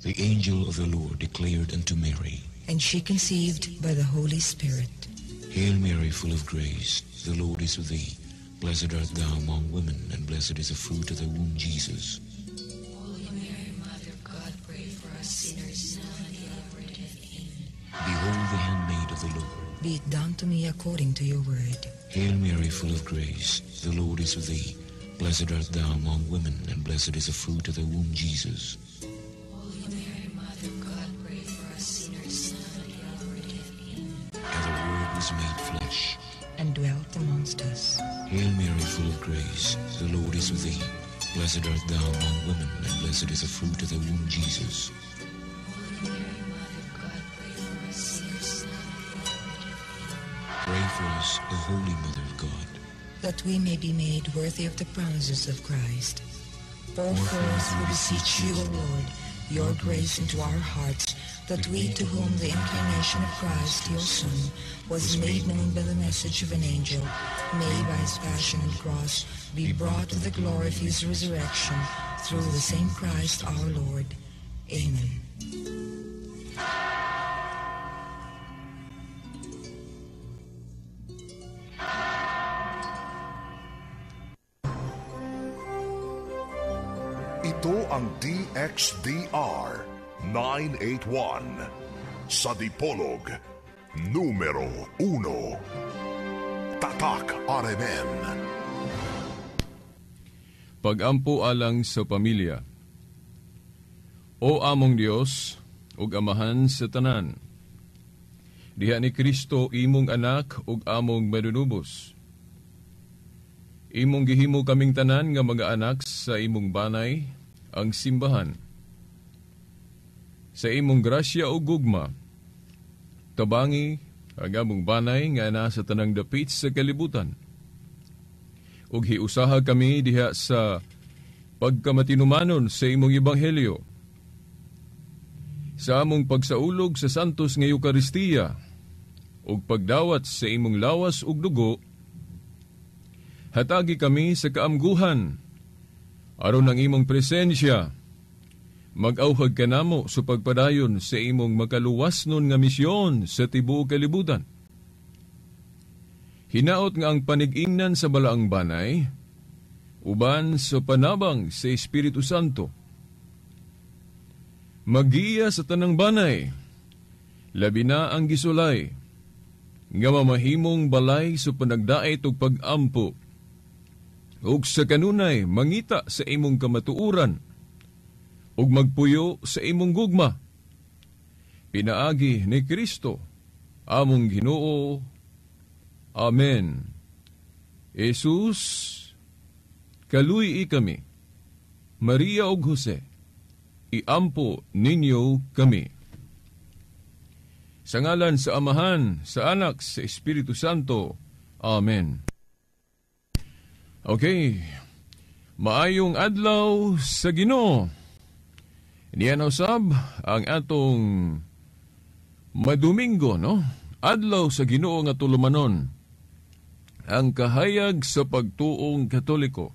The angel of the Lord declared unto Mary, and she conceived by the Holy Spirit. Hail Mary, full of grace, the Lord is with thee. Blessed art thou among women, and blessed is the fruit of thy womb, Jesus. Holy Mary, Mother of God, pray for us sinners, now and at the hour of our death. Amen. Behold the handmaid of the Lord. Be it done to me according to your word. Hail Mary, full of grace, the Lord is with thee. Blessed art thou among women, and blessed is the fruit of thy womb, Jesus. Holy Mary, Mother of God, pray for us sinners, now and at the hour of our death. Amen. And the Word was made flesh and dwelt amongst us. Hail Mary, full of grace, the Lord is with thee. Blessed art thou among women, and blessed is the fruit of thy womb, Jesus. Holy Mary, Mother of God, pray for us sinners, now and at the hour of our death. Amen. Pray for us, O Holy Mother of God, that we may be made worthy of the promises of Christ. Pour forth, we beseech you, O Lord, your grace into our hearts, that we, to whom the incarnation of Christ, your Son, was made known by the message of an angel, may by his passion and cross be brought to the glory of his resurrection, through the same Christ our Lord. Amen. Ito ang DXDR 981 sa Dipolog, numero 1. Tatak RMN. Pagampo alang sa pamilya. O among Dios, ug Amahan sa tanan, diha ni Kristo imong anak ug among manunubos. Imong gihimo kaming tanan nga mga anak sa imong banay, ang simbahan. Sa imong grasya ug gugma, tabangi ang among banay nga naa sa tanang dapit sa kalibutan. Ug hiusaha kami diha sa pagkamatinumanon sa imong ebanghelyo. Sa among pagsaulog sa Santos nga Eukaristiya ug pagdawat sa imong lawas ug dugo, hatagi kami sa kaamguhan aron ang imong presensya mag-auhag kanamo sa pagpadayon sa imong makaluwas nun nga misyon sa tibuok kalibutan. Hinaot nga ang panig-ingnan sa balaang banay, uban sa panabang sa Espiritu Santo. Magiya sa tanang banay, labi na ang gisulay, nga mamahimong balay sa panagdait ug pag-ampo, ug sa kanunay mangita sa imong kamatuoran, ug magpuyo sa imong gugma. Pinaagi ni Kristo, among Ginoo. Amen. Jesus, kaluy-i kami. Maria ug Jose, iampo ninyo kami. Sa ngalan sa Amahan, sa Anak, sa Espiritu Santo. Amen. Okay. Maayong adlaw sa Ginoo. Niya na usab ang atong madomingo, no? Adlaw sa Ginoo nga tulumanon. Ang kahayag sa pagtuong Katoliko.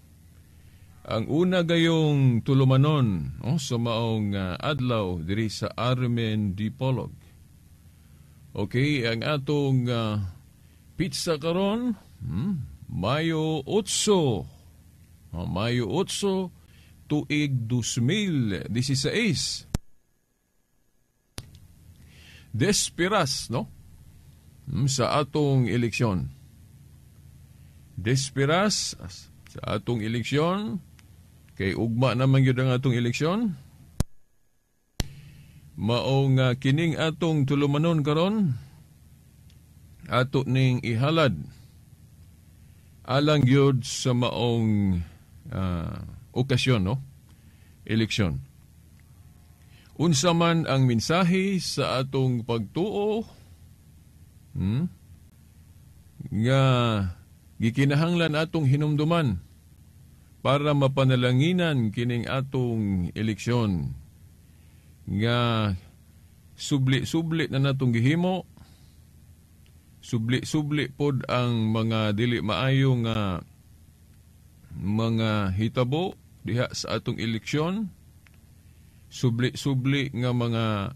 Ang una gayong tulumanon, no, sa maong adlaw diri sa Armen Dipolog. Okay, ang atong pizza karon, Mayo 8. Oh, Mayo 8, tuig 2016. Despiras, no? Sa atong eleksyon. Despiras sa atong eleksyon. Kay ugma naman gyud ang atong eleksyon. Maong kining atong tulumanon karon, ato ning ihalad alang gyud sa maong okasyon, no? Eleksyon. Unsa man ang mensahe sa atong pagtuo, nga gikinahanglan atong hinumduman para mapanalanginan kining atong eleksyon nga subli-subli na natong gihimo, subli-subli pod ang mga dili maayo nga mga hitabo diha sa atong eleksyon, Subli-subli nga mga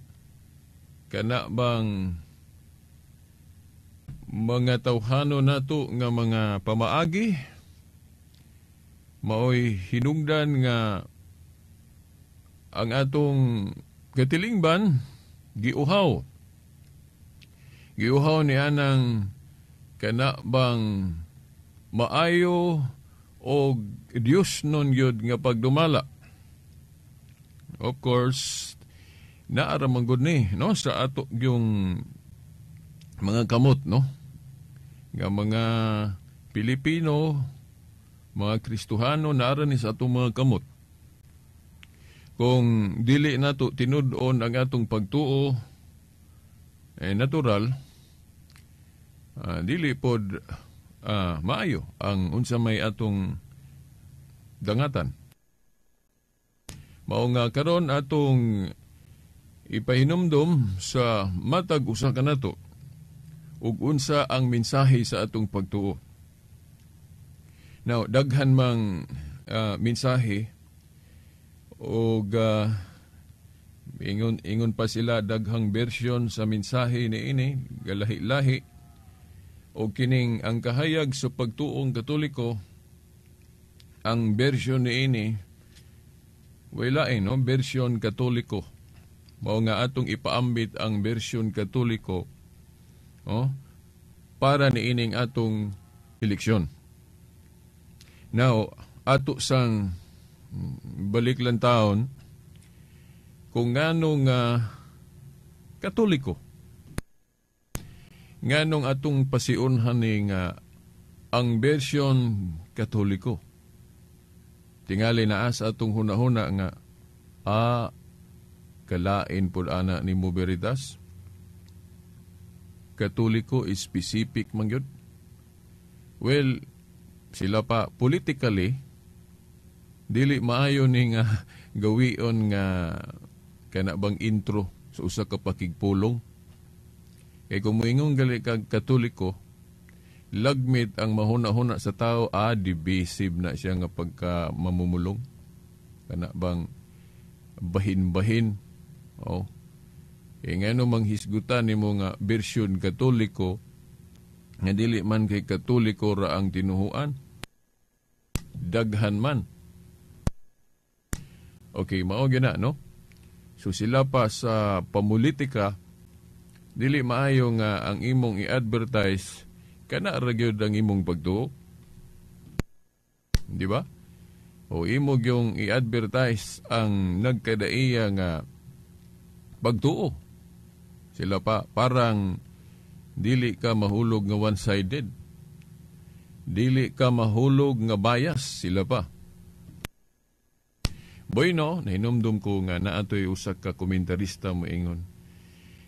kana bang mga tawhano nato nga mga pamaagi maoy hinungdan nga ang atong katilingban giuhaw. Giuhaw ni anang kana bang maayo o Dios nun gyud nga pagdumala. Of course, naara man gud ni, no, sa ato yung mga kamot, no, nga mga Pilipino, mga Kristohano, naara ni sa atong mga kamot. Kung dili nato tinud-on ang atong pagtuo, eh, natural, dili pod maayo ang unsa may atong dangatan. Mao nga karon atong ipahinumdom sa matag usa kanato ug unsa ang mensahe sa atong pagtuo. Now, daghan mang mensahe og ingon pa sila daghang version sa mensahe niini, galahi-lahi. Og kining ang kahayag sa pagtuong Katoliko, ang version niini wala no, version Katoliko. Mao nga atong ipaambit ang version Katoliko, oh, para niining atong eleksyon. Now, ato sang balik lang taon kung nganong Katoliko. Nganong atong pasiunhan ni nga ang version Katoliko. Tingali naa sa atong hunahuna nga kalain pud ana nimo Veritas. Katoliko is specific man gyud. Well, sila pa politically dili maayo ni nga gawion nga kana bang intro sa usa ka pakigpulong. Kay kung moingon gali kag Katoliko, lagmit ang mahuna-huna sa tao, divisive na siya nga pagka mamumulong. Kana bang bahin-bahin. Oh. Kay ngano manghisgutan nimo nga version Katoliko nga dili man kay Katoliko ra ang tinuhuan. Daghan man. Okay, mao gyud na, no? So sila pa sa pamulitika, dili maayo nga ang imong i-advertise kana ra gyud ang imong pagtuo. Di ba? O imo gyung i-advertise ang nagkadaiya nga pagtuo. Sila pa parang dili ka mahulog nga one-sided. Dili ka mahulog nga bias, sila pa. Bueno, nahinumdum ko nga naatoy usa ka komentarista moingon.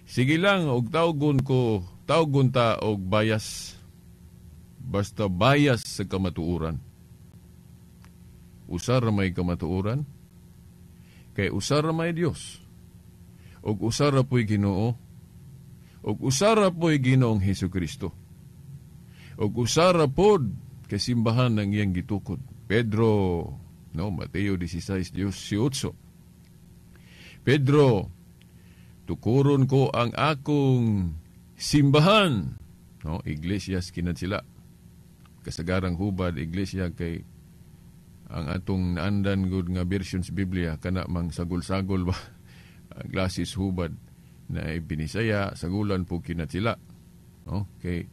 Sige lang og tawgon ko, tawgon ta og bias. Basta bias sa kamatuoran. Usa ra may kamatuoran, kay usa ra may Dios. Og usa ra po'y Ginoo, og usa ra po'y Ginoong Hesukristo. Og usa ra pod kay simbahan ang iyang gitukod. Pedro, no, Mateo 16:18. Pedro, tukuron ko ang akong simbahan. No, iglesias kinad sila. Kasagarang hubad iglesia kay ang atong naandan gud nga version sa Biblia kana mang sagol-sagol ba klasis hubad na binisaya sagulan po kinad sila. Okay.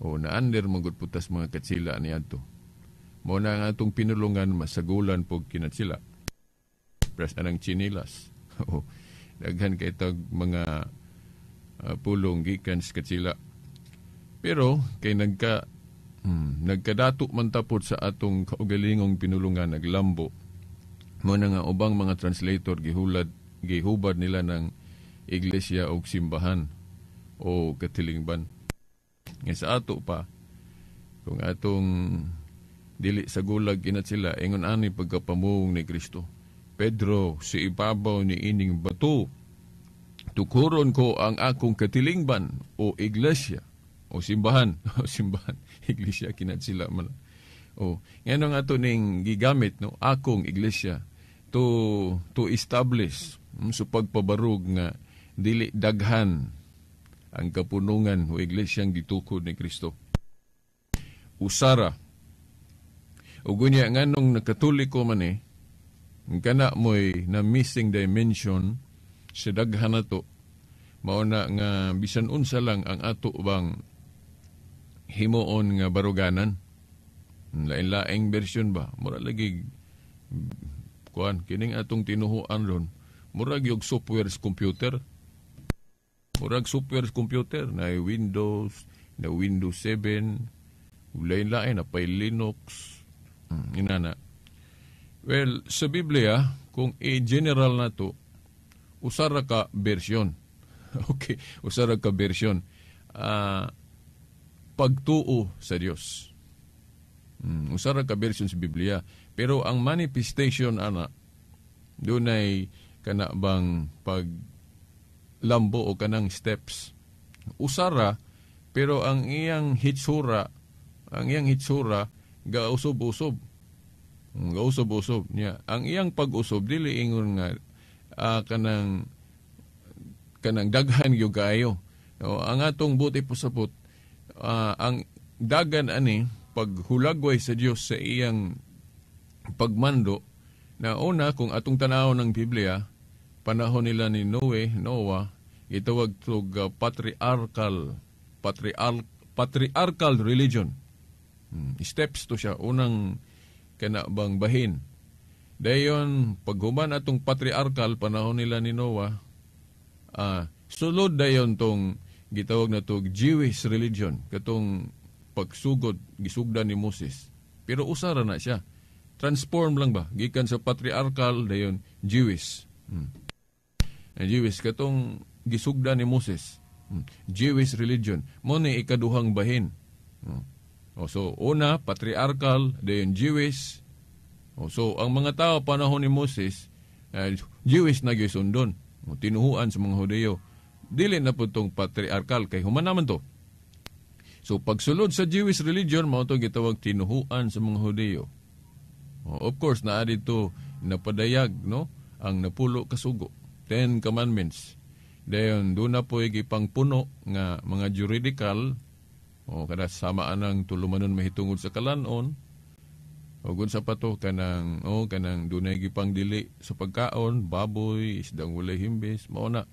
O naander man gud putas mga katsila niadto. Mao na ang atong pinulungan masagulan po kinad sila. Pres anang chinilas. O daghan kay tag mga pulong gikan sa katsila. Pero kay nagkadato man tapod sa atong kaugalingong pinulungan naglambo. Mao na nga ubang mga translator gihubad nila ng iglesia og simbahan o katilingban. Nga sa ato pa, kung atong dili sa gulag kinat sila, ingon ani pagkapamuong ni Kristo. Pedro, si ibabaw ni ining bato, tukuron ko ang akong katilingban o iglesia o simbahan. O simbahan, iglesia kinat sila man. O, ngano nga ato ning gigamit, no, akong iglesia to establish Sa pagpabarog nga dili daghan ang kapunungan o iglesyang gitukod ni Kristo. Usara. Ug unya nganong nakatoliko man kana mo'y na missing dimension sa daghan nato. Mao na nga bisan unsa lang ang ato bang himuon nga baruganan. Lain-laing version ba? Mura lagi kuan kining atong tinuhuan ron. Murag yung software sa computer. Murag software sa computer na Windows, na Windows 7, lain-lain na pay Linux. Inana. Well, sa Biblia, kung i-general na to, usara ka version. Okay, usara ka version. Pagtuo sa Dios. Usara ka version sa Biblia. Pero ang manifestation ana, dunay kana bang paglambo o kanang steps. Usara, pero ang iyang hitsura, gausub-usub. Gausub-usub niya. Ang iyang pag-usub dili ingon nga kanang daghan gyud kaayo. O, ang atong buti pasabot, ang dagan ani paghulagway sa Dios sa iyang pagmando na una kung atong tanaw ng Biblia, panahon nila ni Noe, Noah, gitawag tog patriarchal religion. Steps to siya, unang kana bang bahin. Dayon paghuman atong patriarchal panahon nila ni Noah, sulod dayon tong gitawag na tog Jewish religion, katong pagsugod gisugdan ni Moses. Pero usara na siya. Transform lang ba gikan sa patriarchal dayon Jewish. Jewish katong gisugdan ni Moses. Jewish religion mo ni ikaduhang bahin. O, so una patriarchal dayon Jewish. O, so ang mga tao panahon ni Moses, Jewish na gyud sundon. O, tinuhuan sa mga Hudiyo. Dili na po tong patriarchal kay human naman to. So pagsulod sa Jewish religion mao to gitawag tinuhuan sa mga Hudiyo. O, of course naa dito napadayag no ang napulo ka sugo, 10 commandments. Dayon doon na po gipangpuno nga mga juridical o kada sama anang tulumanon mahitungod sa kalanon. O gun sa pato kanang kanang dunay gipangdili sa pagkaon, baboy, isdang walay himbis, mao na.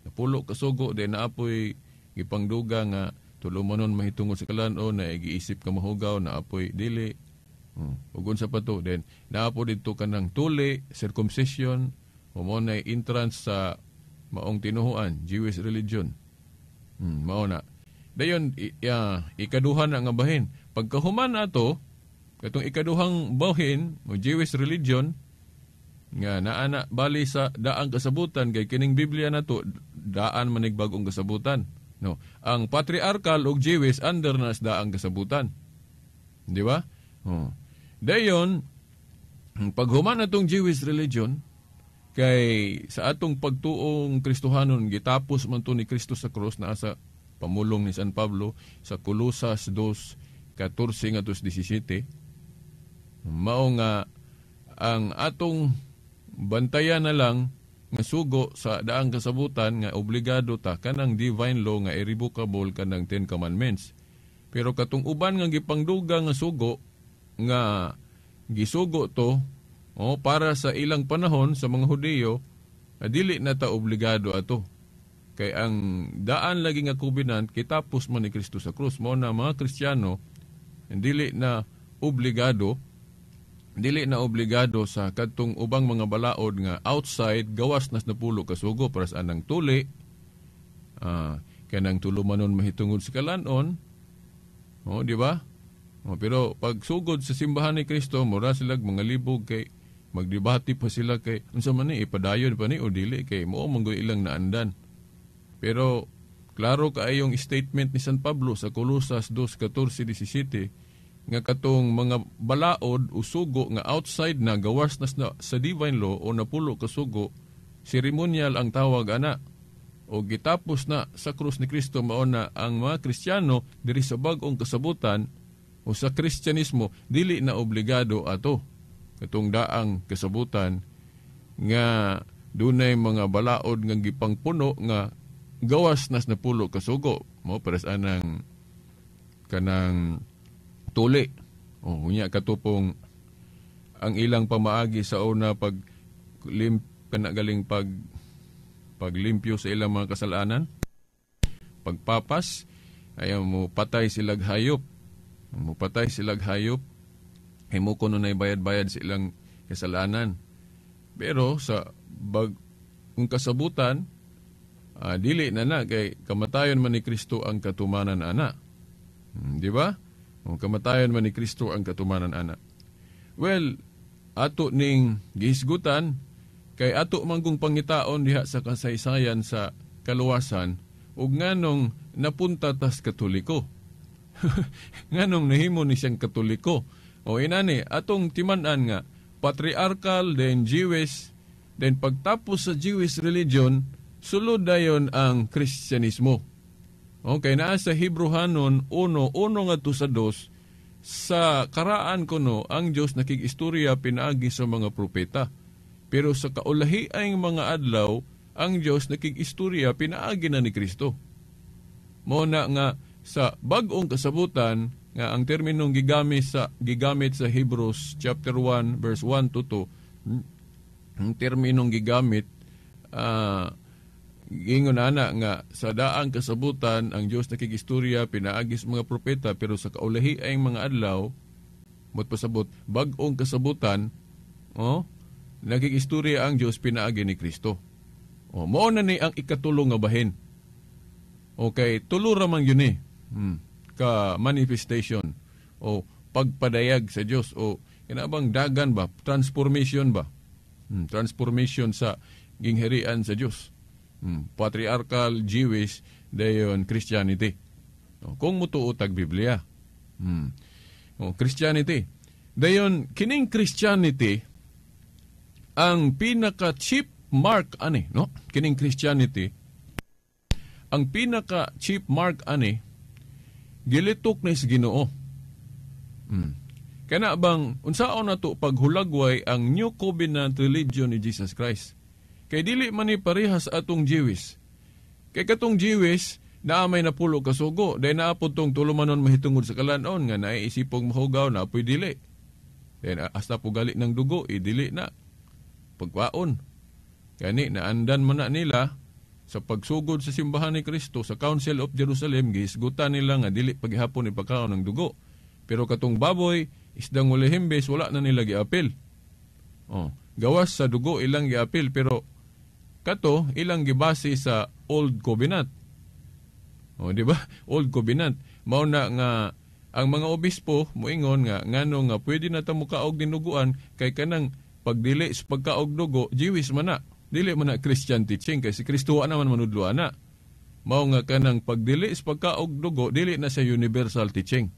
Napulo ka sugo de naapoy gipangduga nga tulumanon mahitungod sa kalanon na giisip ka mahugaw na apoy dili. O gun sa pato then naapo didto kanang tuli, circumcision, o mao na entrance sa maong tinuhuan, Jewish religion. Mao na. Dayon ikaduha na nga bahin. Pagkahuman ato katong ikaduhang bahin o Jewish religion nga naana bali sa daang kasabutan kay kining Biblia nato daan manig bag-ong kasabutan. No, ang patriarchal ug Jewish under na sa daang kasabutan. Di ba? Oh. Dayon paghuman atong Jewish religion kay sa atong pagtuong Kristohanon gitapos man to ni Kristo sa krus naa sa pamulong ni San Pablo sa Colosas 2:14-17. Mao nga ang atong bantayan na lang nga sugo sa daang kasabutan nga obligado ta kanang divine law nga irrevocable kanang 10 commandments. Pero katong uban nga gipangduga nga sugo nga gisugo to para sa ilang panahon sa mga Hudiyo, dili na ta obligado ato. Kay ang daan lagi nga covenant kitapos man ni Kristo sa krus. Mao na mga Kristiyano dili na obligado sa kadtong ubang mga balaod nga outside gawas nas napulo ka sugo para sa anang tuli, kanang tulumanon mahitungod sa kalanon. O, di ba? O, pero pag sugod sa simbahan ni Kristo, mura sila mga libog kay magdebate pa sila kay unsa man ni ipadayon pa ni o dili kay mao man gud ilang naandan. Pero klaro kaayong statement ni San Pablo sa Colosas 2:14-17 nga katong mga balaod o sugo nga outside na gawas na sa divine law o napulo ka sugo, seremonial ang tawag ana. O gitapos na sa krus ni Kristo, mao na ang mga Kristiyano diri sa bag-ong kasabutan o sa Kristyanismo dili na obligado ato katong daang kasabutan nga Dunay mga balaod nga gipangpuno nga gawas nas napulo kasugo. Mo pares anang kanang tuli. O unya katupong ang ilang pamaagi sa una pag lim kanagaling pag paglimpyo sa ilang mga kasalanan, pagpapas, ayaw mo patay silag hayop. Mo patay silag hayop, himo kuno nay bayad-bayad sa ilang kasalanan. Pero sa bag kung kasabutan, dili na na kay kamatayon man ni Kristo ang katumanan ana. Di ba? Kung kamatayon man ni Kristo ang katumanan ana. Well, ato ning gihisgutan kay ato manggong pangitaon diha sa kasaysayan sa kaluwasan ug nganong napunta tas Katoliko. Nganong nahimo ni siyang Katoliko. O inani atong timan-an nga patriarchal then Jewish, then pagtapos sa Jewish religion sulod dayon ang Kristyanismo. Okay, naa sa Hebrehanon 1:1 ngadto sa 2, sa karaan kuno ang Dios nakig-istorya pinaagi sa mga propeta. Pero sa kaulahi ang mga adlaw, ang Dios nakig-istorya pinaagi na ni Kristo. Mo na nga sa bag-ong kasabutan nga ang terminong gigamit sa Hebrews chapter 1 verse 1 to 2, ang terminong gigamit gingon ana nga sa daang kasabutan ang Dios nakig-istorya pinaagi sa mga propeta, pero sa kaulahi ang mga adlaw mot pasabot bag-ong kasabutan, oh, nakig-istorya ang Dios pinaagi ni Kristo. Oh, mao na ni ang ikatulong nga bahin. Okay, tulo ra man yun eh. Ka manifestation o pagpadayag sa Dios o kinabang dagan ba, transformation ba? Transformation sa gingharian sa Dios. Patriarchal, Jewish, dayon Christianity. O, kung mutuo tag Biblia. O, Christianity. Dayon kining Christianity ang pinaka chief mark ani, no? Kining Christianity ang pinaka chief mark ani gilitok ni sa Ginoo. Kana bang unsaon nato paghulagway ang New Covenant religion ni Jesus Christ? Kay dili man ni parehas atong Jewish. Kay katong Jewish naa may napulo kasugo, dahil naapod tong tulumanon mahitungod sa kalanon nga naiisipong mahugaw na apoy dili. Then hasta po gali ng dugo, idili na pagwaon. Kani naandan man na nila sa pagsugod sa simbahan ni Kristo sa Council of Jerusalem, gihisgutan nila nga dili paghihapon ipakaon ng dugo. Pero katong baboy, isdang wala himbes, wala na nila giapil. Oh, gawas sa dugo ilang giapil, pero kato ilang gibase sa Old Covenant. Oh, di ba? Old Covenant. Mao na nga ang mga obispo moingon nga ngano nga pwede na ta mokaog dinuguan kay kanang pagdili sa pagkaog dugo, Jewish man na. Dili man na Christian teaching kay si Kristo wa naman manudlo ana. Mao nga kanang pagdili sa pagkaog dugo dili na sa universal teaching.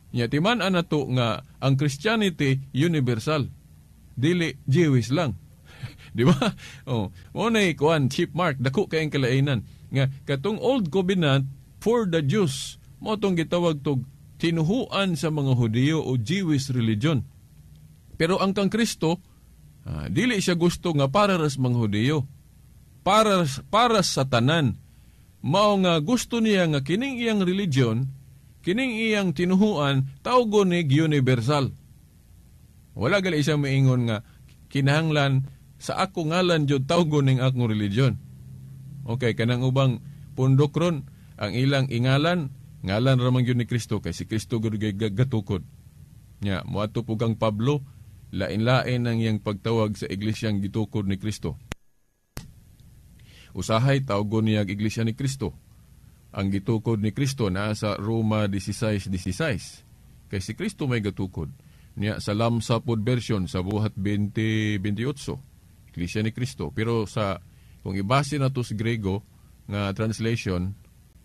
Nya timan-an nato nga ang Christianity universal. Dili Jewish lang. Di ba? Oh, mo na kuan chief mark dako kay ang kalainan nga katong Old Covenant for the Jews mo tong gitawag tog tinuhuan sa mga Hudiyo o Jewish religion. Pero ang kang Kristo dili siya gusto nga para ras mga Hudiyo. Para sa tanan. Mao nga gusto niya nga kining iyang religion, kining iyang tinuhuan, tawgon ni universal. Wala gali siya maingon nga kinahanglan sa ako ngalan jud tawgon ning akong religion. Okay, kanang ubang pundok ron ang ilang ingalan, ngalan ra man gyud ni Kristo kay si Kristo gud gatukod. Nya moadto pug ang Pablo, lain-lain ang iyang pagtawag sa iglesyang gitukod ni Kristo. Usahay tawgon niya ang iglesia ni Kristo. Ang gitukod ni Kristo naa sa Roma 16:16. Kay si Kristo may gatukod. Niya sa Lamsa pod version sa buhat 20:28. Iglesia ni Kristo. Pero sa kung ibase na to sa Grego nga translation,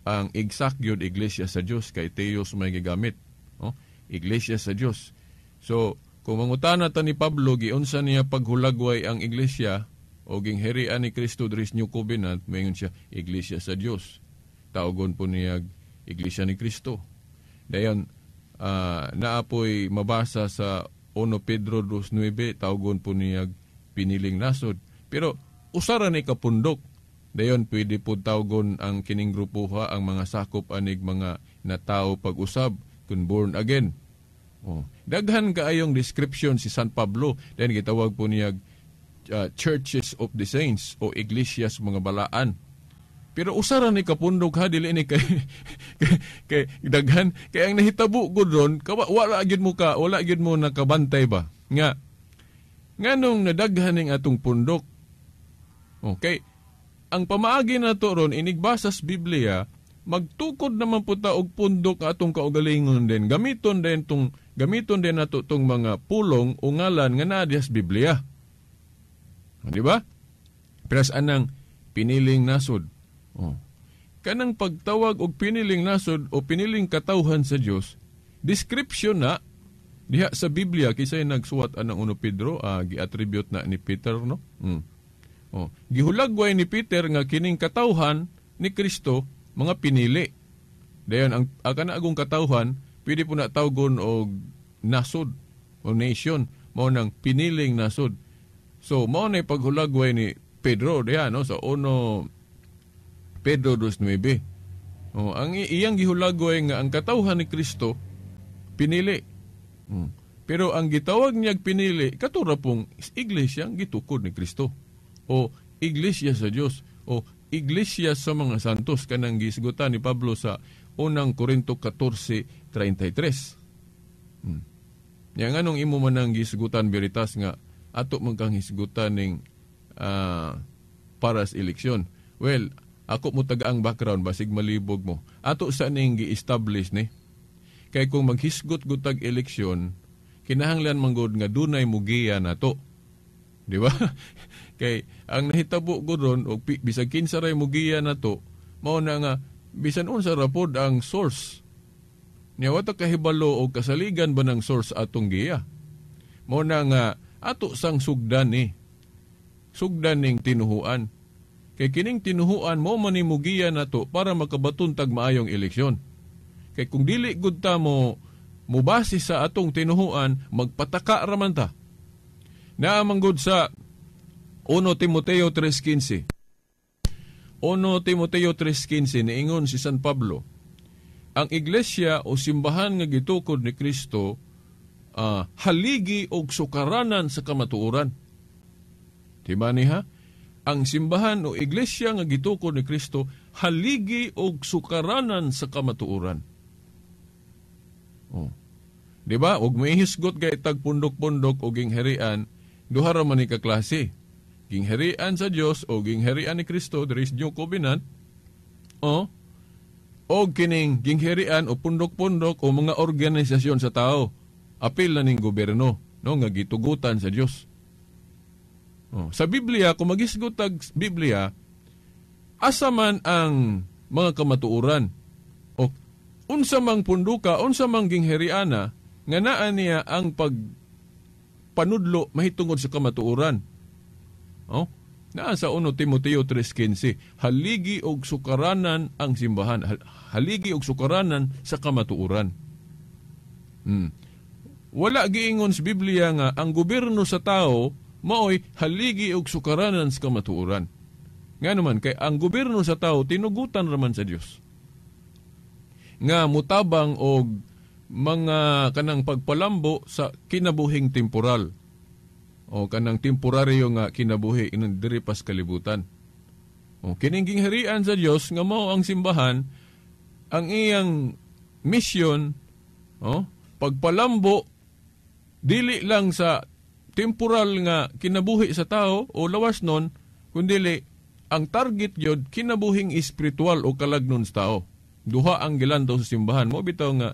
ang exact gyud iglesia sa Dios kay Theos may gigamit. Oh, iglesia sa Dios. So kung mangutana ta ni Pablo giunsa niya paghulagway ang iglesia o gingherian ni Kristo diri sa New Covenant, moingon siya iglesia sa Dios. Tawgon po niya iglesia ni Kristo. Dayon naapoy mabasa sa 1 Pedro 2:9, tawgon po niya piniling nasod. Pero usara ni kapundok. Dayon pwede po tawgon ang kining grupuha ang mga sakop anig mga natao pag-usab kun born again. Oh. Daghan kaayong description si San Pablo. Then gitawag po niya Churches of the Saints o iglesias mga balaan. Pero usara ni kapundok ha, dili ni kay, kay daghan kay ang nahitabo gud ron, wala gyud mo ka, wala gyud mo nakabantay ba nga nganong nadaghan ning atong pundok. Okay. Ang pamaagi nato ron inigbasa sa Biblia, magtukod naman po ta og pundok atong kaugalingon din. Gamiton din nato tong mga pulong o ngalan nga naa diha sa Biblia. Di ba? Pero anang piniling nasod. Oh. Kanang pagtawag og piniling nasod o piniling katawhan sa Dios, description na diha sa Biblia kisay nagsuwat anang 1 Pedro, gi-attribute na ni Peter, no? Oh, gihulagway ni Peter nga kining katawhan ni Kristo mga pinili. Dayon ang kanaagong katawhan pwede po na tawgon og nasod o nation, mao nang piniling nasod. So mao na paghulagway ni Pedro diha, no, sa 1 Pedro 2:9. Oh, ang iyang gihulagway nga ang katawhan ni Kristo pinili. Pero ang gitawag niyag pinili katura pong iglesia ang gitukod ni Kristo o iglesia sa Dios o iglesia sa mga santos kanang gisgutan ni Pablo sa unang Korinto 14:33. Ya nganong imo man ang gisgutan Veritas nga ato man kang hisgutan ning para sa eleksyon. Well, ako mo taga ang background basig malibog mo. Ato sa ning gi-establish ni. Kay kung maghisgot gutag eleksyon, kinahanglan man gud nga dunay mugiya nato. Di ba? Kay ang nahitabo gud ron og bisag kinsa ray mugiya nato, mao na nga bisan unsa ra pod ang source. Nya wa ta kahibalo og kasaligan ba ng source atong giya. Mao na nga ato sang sugdan ni. Sugdan ning tinuhuan. Kay kining tinuhuan mo man ni mugiya nato para makabaton tag maayong eleksyon. Kay kung dili gud ta mo mubase sa atong tinuhuan, magpataka ra man ta. Naa man gud sa 1 Timoteo 3:15. 1 Timoteo 3:15 niingon si San Pablo, ang iglesia o simbahan nga gitukod ni Kristo haligi og sukaranan sa kamatuoran. Diba niha? Ang simbahan o iglesia nga gitukod ni Kristo haligi og sukaranan sa kamatuoran. Oh. Di ba? Og mahisgot kay tag pundok-pundok o gingharian, duha ra man ni ka klase. Gingharian sa Dios o gingharian ni Kristo, there is new covenant. Oh. O kining gingharian o pundok-pundok o mga organisasyon sa tao. Apil na ning gobyerno, no, nga gitugutan sa Dios. Oh, sa Biblia, kung magisgot tag Biblia, asa man ang mga kamatuoran? O unsa mang punduka, unsa mang ginghariana, nga naa niya ang pagpanudlo mahitungod sa kamatuoran. Oh, naa sa 1 Timoteo 3:15, haligi og sukaranan ang simbahan, haligi og sukaranan sa kamatuoran. Wala giingon sa Biblia nga ang gobyerno sa tao maoy haligi og sukaranan sa kamatuoran. Nga naman kay ang gobyerno sa tao tinugutan raman sa Dios. Nga mutabang og mga kanang pagpalambo sa kinabuhing temporal o kanang temporaryo nga kinabuhi inang diri pas kalibutan. O kining gingharian sa Dios nga mao ang simbahan, ang iyang mission, o pagpalambo dili lang sa temporal nga kinabuhi sa tao o lawas nun, kundili ang target yun, kinabuhing espiritual o kalagnon sa tao. Duha ang gilantaw sa simbahan. Mo bitaw nga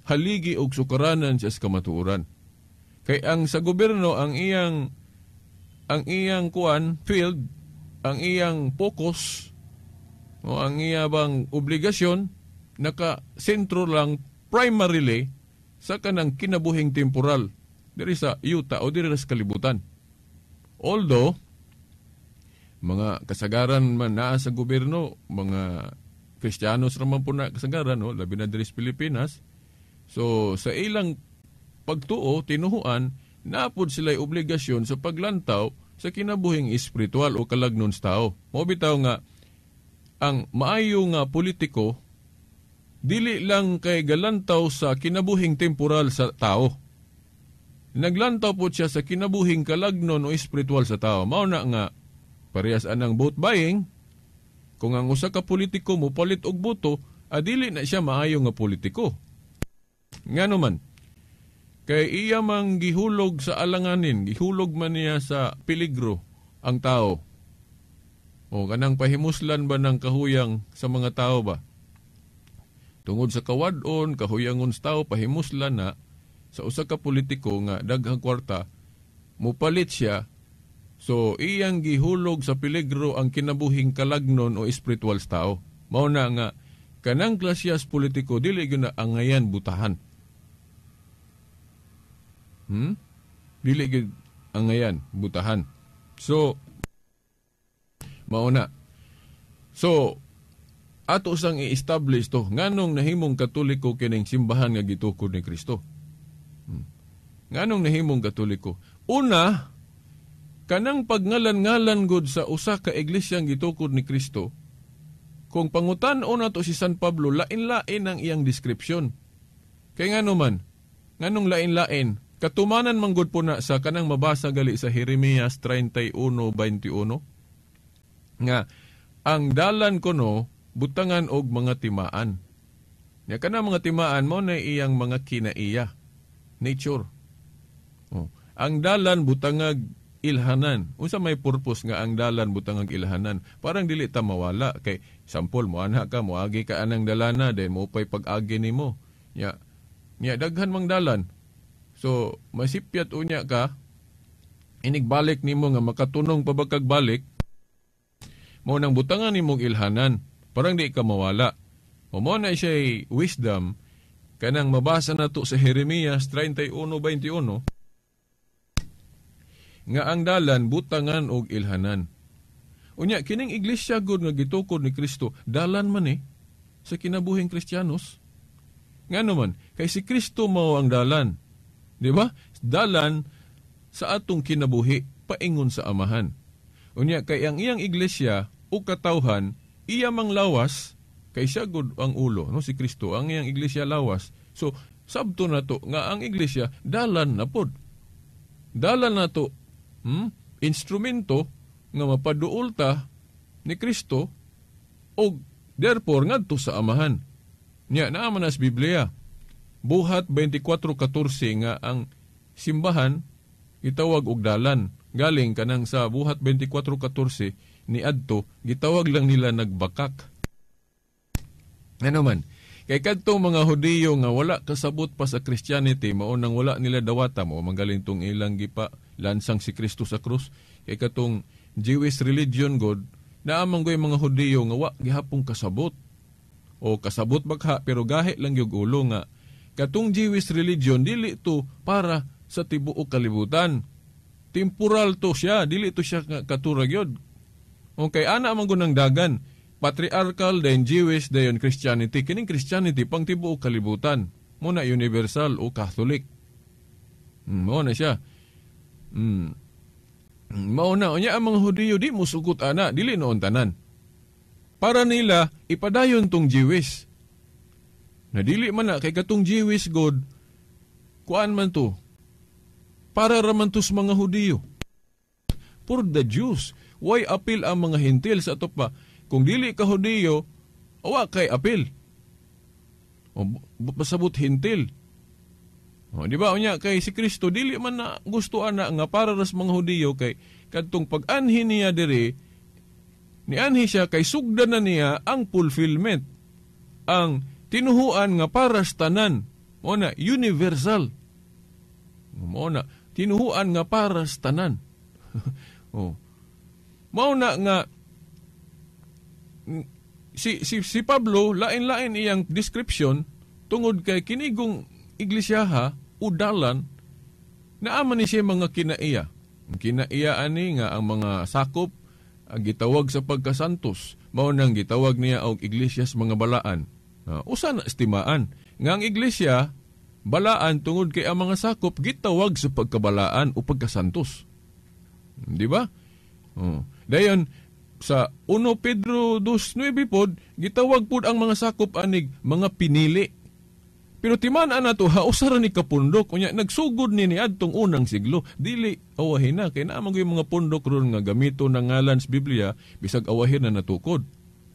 haligi og sukaranan siya sa kamatuoran. Kay ang sa gobyerno, ang iyang kuan field, ang iyang focus o ang iya bang obligasyon naka-sentro lang primarily sa kanang kinabuhing temporal diri sa yuta o diri sa kalibutan. Although mga kasagaran man naa sa gobyerno, mga Kristiyanos ra man po na kasagaran, no? Labi na diri sa Pilipinas. So sa ilang pagtuo, tinuhuan, napod sila'y obligasyon sa paglantaw sa kinabuhing espiritual o kalagnon sa tao. Mao bitaw nga ang maayo nga politiko dili lang kay galantaw sa kinabuhing temporal sa tao. Naglantaw po siya sa kinabuhing kalagnon o espiritual sa tao. Mao na nga parehas anang vote buying, kung ang usa ka politiko mo palit og boto, adili na siya maayo nga politiko. Ngano man, kay iya mang gihulog sa alanganin, gihulog man niya sa peligro ang tao. O kanang pahimuslan ba ng kahuyang sa mga tao ba? Tungod sa kawad-on, kahuyangon sa tao, pahimuslan na sa usa ka politiko nga daghang kwarta, mupalit siya. So iyang gihulog sa peligro ang kinabuhing kalagnon o espiritual sa tao. Mao na nga kanang klasyas politiko dili gyud na angayan butahan. Dili gyud angayan butahan. So mao na. So ato sang i-establish to nganong nahimong Katoliko kining simbahan nga gitukod ni Kristo. Nganong nahimong Katoliko? Una, kanang pagngalan-ngalan gud sa usa ka iglesyang gitukod ni Kristo, kung pangutan-on nato si San Pablo, lain-lain ang iyang description. Kay ngano man, nganong lain-lain, katumanan man gud po na sa kanang mabasa gali sa Jeremias 31:21, nga ang dalan kuno butangan og mga timaan. Nya kanang mga timaan mo na iyang mga kinaiya, nature. Oh, ang dalan butangag ilhanan. Unsa may purpose nga ang dalan butangag ilhanan? Parang dili ta mawala kay sampol mo ana ka moagi ka anang dalana then mo pay pag-agi nimo. Nya nya daghan mang dalan. So masipyat unya ka inigbalik nimo nga makatunong pa ba kag balik mo nang butangan nimong ilhanan. Parang di ka mawala. O mo na siya'y wisdom kanang mabasa nato sa Jeremias 31:21 nga ang dalan butangan og ilhanan. Unya kining iglesia gud nga gitukod ni Kristo, dalan man sa kinabuhing Kristiyanos. Ngano man, kay si Kristo mao ang dalan. Di ba? Dalan sa atong kinabuhi paingon sa Amahan. Unya kay ang iyang iglesia o katawhan, iya mang lawas kay siya gud ang ulo, no, si Kristo ang iyang iglesia lawas. So sabto nato nga ang iglesia dalan na pod. Dalan nato instrumento nga mapaduol ta ni Kristo og therefore ngadto sa Amahan. Nya naa man sa Biblia. Buhat 24:14 nga ang simbahan gitawag og dalan. Galing kanang sa Buhat 24:14 ni adto gitawag lang nila nagbakak. Ano man, kay kadtong mga Hudiyo nga wala kasabot pa sa Christianity, mao nang wala nila dawata mo manggaling tong ilang gipa lansang si Kristo sa krus. Kay katong Jewish religion god, naamang goy mga Hudiyo nga wa gihapong kasabot. O kasabot bakha pero gahi lang gyud ulo nga katong Jewish religion dili to para sa tibuok kalibutan. Temporal to siya, dili to siya katura gyud. Okay, ana man gud ang dagan. Patriarchal, then Jewish, then Christianity. Kining Christianity pang tibuok kalibutan. Muna universal o Catholic. Mao na siya. Mao na unya ang mga Hudiyo di musugot ana, dili noon tanan. Para nila ipadayon tong Jewish. Na dili man na kay katong Jewish God kuan man to. Para ra man to sa mga Hudiyo. For the Jews, why apil ang mga Hentil sa ato pa? Kung dili ka Hudiyo, wa kay apil. O pasabot Hentil. O, di ba unya kay si Kristo dili man na gusto ana nga para ras mga Hudiyo kay kadtong pag-anhi niya diri nianhi siya kay sugdan na niya ang fulfillment, ang tinuhuan nga para sa tanan. Mao na universal. Mao na tinuhuan nga para sa tanan. Oh. Mao na nga si Pablo lain-lain iyang description tungod kay kinigong iglesyaha udalan naaman ni siya mga kinaiya. Ang kinaiya ani nga ang mga sakop ang gitawag sa pagkasantos, mao nang gitawag niya og iglesia sa mga balaan. Usa na estimaan nga ang iglesia balaan tungod kay ang mga sakop gitawag sa pagkabalaan o pagkasantos. Di ba? Oh. Dayon sa 1 Pedro 2:9 pod, gitawag pod ang mga sakop anig mga pinili. Pero timan-an nato ha, usa ra ni kapundok unya nagsugod ni niadtong unang siglo. Dili awahin na kay naa man gyud mga pundok ron nga gamito ng ngalan sa Biblia bisag awahin na natukod.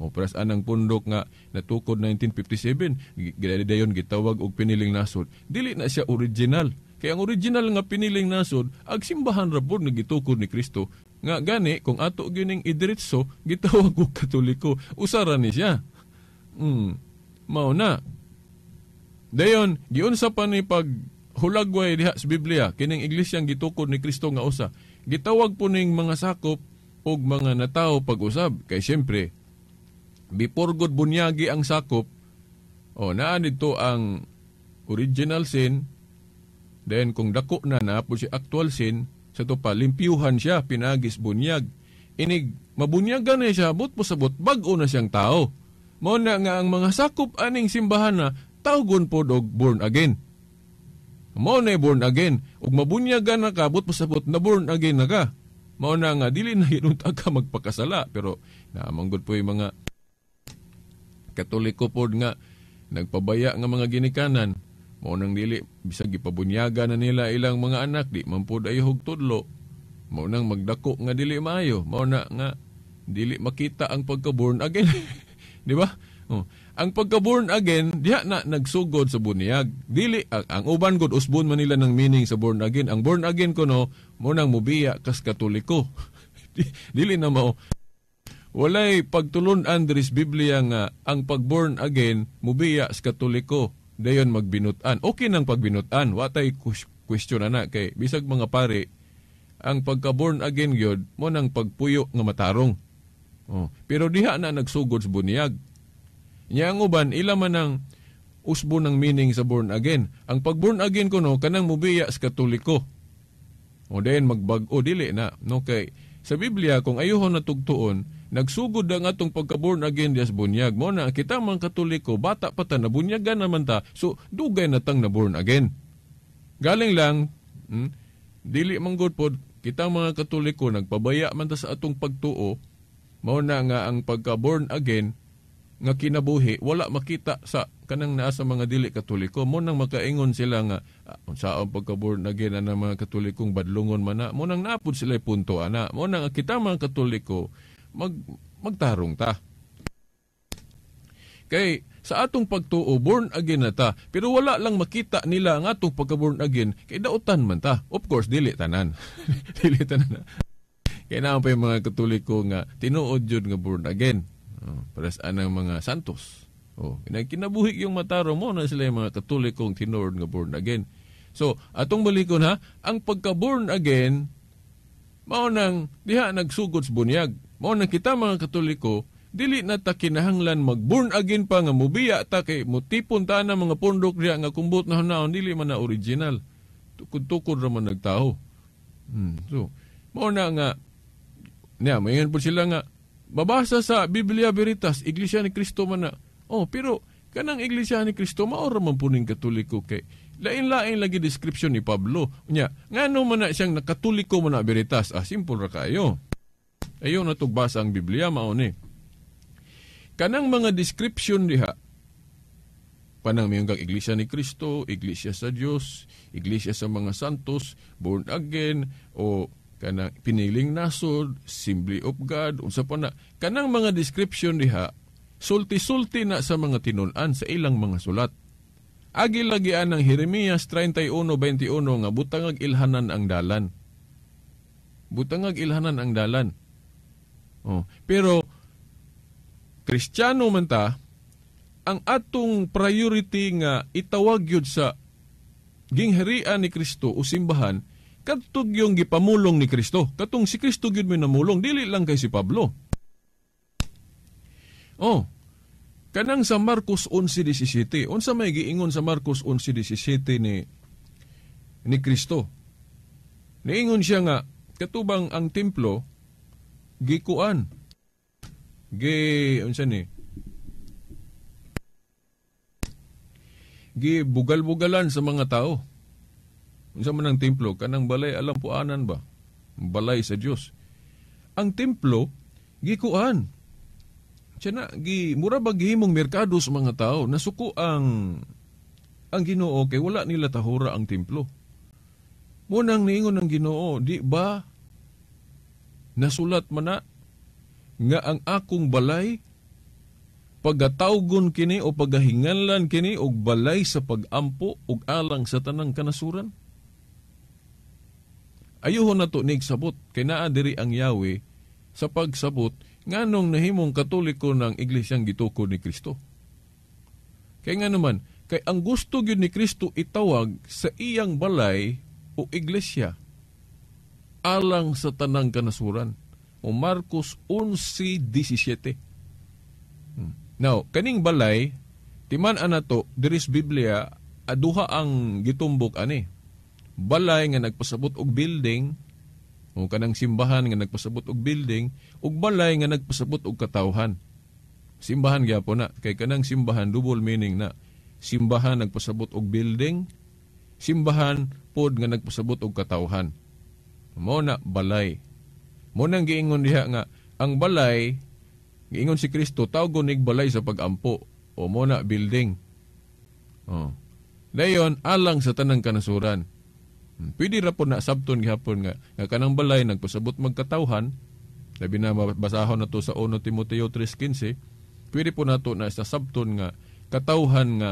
O pras anang pundok nga natukod 1957, dayon gitawag og piniling nasod. Dili na siya original. Kay ang original nga piniling nasod ag simbahan ra pod nga gitukod ni Kristo. Nga gani kung ato gining idiretso gitawag og Katoliko. Usa ra ni siya. Mao na. Dayon giunsa pa ni pag hulagway diha sa Biblia kining iglesyang gitukod ni Kristo nga usa. Gitawag po ning mga sakop og mga natawo pag-usab kay syempre before God bunyagi ang sakop, o naa nito ang original sin, then kung dako na na po si actual sin, sa to pa limpyuhan siya pinagis bunyag. Inig mabunyagan na siya, but po sabot bag-o na siyang tao. Mao na nga ang mga sakop aning simbahan na tawgon pod og born again. Mao na born again. Ug mabunyagan na ka, but po sabot na born again na ka. Mao na nga dili na hinunta ka magpakasala, pero naamanggod po yung mga Katoliko pod nga nagpabaya nga mga ginikanan, mao nang dili bisag gipabunyaga na nila ilang mga anak, di man pod ay hugtudlo, mao nang magdako nga dili maayo, mao na nga dili makita ang pagka-born again. Di ba? Oh. Ang pagka-born again diha na nagsugod sa bunyag. Dili ang uban gud usbon man nila ng meaning sa born again. Ang born again kuno mo nang mubiya kas Katoliko. Dili na mao. Walay pagtulun-an diri sa Biblia nga ang pag-born again mubiya sa Katoliko, dayon magbinutan. Okay nang pagbinutan, wa tay question ana kay bisag mga pare ang pagka-born again gyud mo nang pagpuyo nga matarong. Oh, pero diha na nagsugod sa bunyag. Nya ang uban ila man ang usbo ng meaning sa born again. Ang pag-born again kuno kanang mubiya sa Katoliko. O dayon magbag-o dili na no kay sa Biblia kung ayuhon na tugtuon, nagsugod ang atong pagka-born again dias bunyag. Mo na kita mga Katoliko, bata pa ta, nabunyagan naman ta, so dugay na tang na born again. Galing lang, dili man gud pod, kita mga Katoliko, nagpabaya man ta sa atong pagtuo, mao na nga ang pagka-born again, nga kinabuhi, wala makita sa kanang naa sa mga dili Katoliko. Mo nang makaingon sila nga, unsa ang pagka-born again ana mga Katolikong badlungon man na, mo nang naapod sila punto ana. Mo nang kita mga Katoliko, magtarong ta. Kay sa atong pagtuo, born again na ta, pero wala lang makita nila ang atong pagka-born again, kay dautan man ta. Of course, dili tanan. Dili tanan. Kay naa pa yung mga Katoliko nga tinuod jud nga born again. Oh, para sa anang mga santos. Oh, kinabuhi yung matarong mo na sila yung mga Katolikong tinuod nga born again. So, atong balikon ha, ang pagka-born again, mao nang diha nagsugod sa bunyag. Mao nang kita mga Katoliko, dili na ta kinahanglan mag-born again pa nga mubiya ta kay mutipon ta na mga pundok diha nga kumbot na hunaon, dili man na original. Tukod-tukod ra man nagtaho. So, mao na nga niya, mayon po sila nga babasa sa Biblia Veritas, Iglesia ni Cristo man na. Oh, pero kanang Iglesia ni Cristo mao ra man puning Katoliko kay lain-lain lagi description ni Pablo. Unya, ngano man na siyang nakatoliko man na Veritas? Ah, simple ra kaayo. Ayo na tugbasa ang Biblia mao ni. Kanang mga description diha panang mayong kang Iglesia ni Cristo, Iglesia sa Dios, Iglesia sa mga santos, born again o kanang piniling nasod, Assembly of God, unsa pa na. Kanang mga description diha, sulti-sulti na sa mga tinun-an sa ilang mga sulat. Agi lagi ang Jeremias 31:21 nga butangag ilhanan ang dalan. Butangag ilhanan ang dalan. Oh, pero Kristiyano man ta, ang atong priority nga itawag yun sa gingharian ni Kristo o simbahan, kadtog yung gipamulong ni Kristo. Katong si Kristo gyud may namulong, dili lang kay si Pablo. Oh, kanang sa Marcos 11:17, unsa may giingon sa Marcos 11:17 ni Kristo? Niingon siya nga katubang ang templo gikuan. Gi unsa ni? Gibugal-bugalan sa mga tao. Unsa man ang templo, kanang balay alampuanan ba? Balay sa Dios. Ang templo gikuan. Siya na, mura ba gihimong merkado sa mga tao, nasuko ang Ginoo kay wala nila tahura ang templo. Munang niingon ang Ginoo, di ba nasulat man na nga ang akong balay pagatawgon kini o pagahinganlan kini og balay sa pagampo og alang sa tanang kanasuran? Ayuhon na to nig sabot kay naa diri ang Yahweh sa pagsabot nganong nahimong Katoliko ng iglesyang gitukod ni Kristo. Kay nga naman, kay ang gusto gyud ni Kristo itawag sa iyang balay o iglesia alang sa tanang kanasuran. O Marcos 11:17. Now, kaning balay, timan-an nato diri sa Biblia, aduha ang gitumbok ani. Balay nga nagpasabot og building, o kanang simbahan nga nagpasabot og building, ug balay nga nagpasabot og katawhan. Simbahan gyapon na, kay kanang simbahan double meaning na. Simbahan nagpasabot og building, simbahan pod nga nagpasabot og katawhan. Mao na balay. Mo nang giingon diha nga ang balay, giingon si Kristo, tawgon nig balay sa pagampo o mo na building. Oh. Dayon alang sa tanang kanasuran. Pwede ra po na sabton gihapon nga kanang balay nagpasabot magkatawhan, labi na basahon na to sa 1 Timoteo 3:15, pwede po nato na sa sabton nga katawhan nga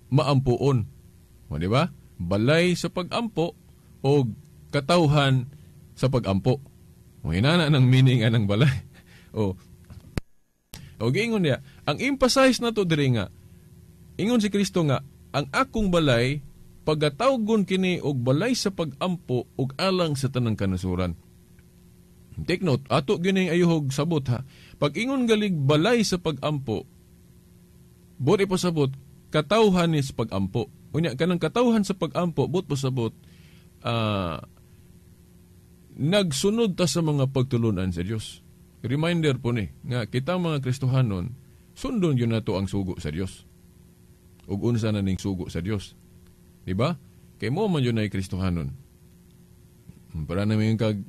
maampuon. O, di ba? Balay sa pagampo o katawhan sa pagampo. O, inana ng meaning anang balay. O giingon niya, ang emphasize na to diri nga, ingon si Kristo nga, ang akong balay pagatawgon kini og balay sa pagampo og alang sa tanang kanasuran. Take note, ato gining ayuhog sabot ha. Pag ingon galig balay sa pagampo, buot ipasabot katawhan ni sa pagampo. Unya kanang katawhan sa pagampo, buot pasabot nagsunod ta sa mga pagtulunan sa Dios. Reminder po ni nga kita mga Kristohanon, sundon gyud nato ang sugo sa Dios. Ug unsa na ning sugo sa Dios? Diba? Kay mo man yun ay Kristohanon. Para namin kag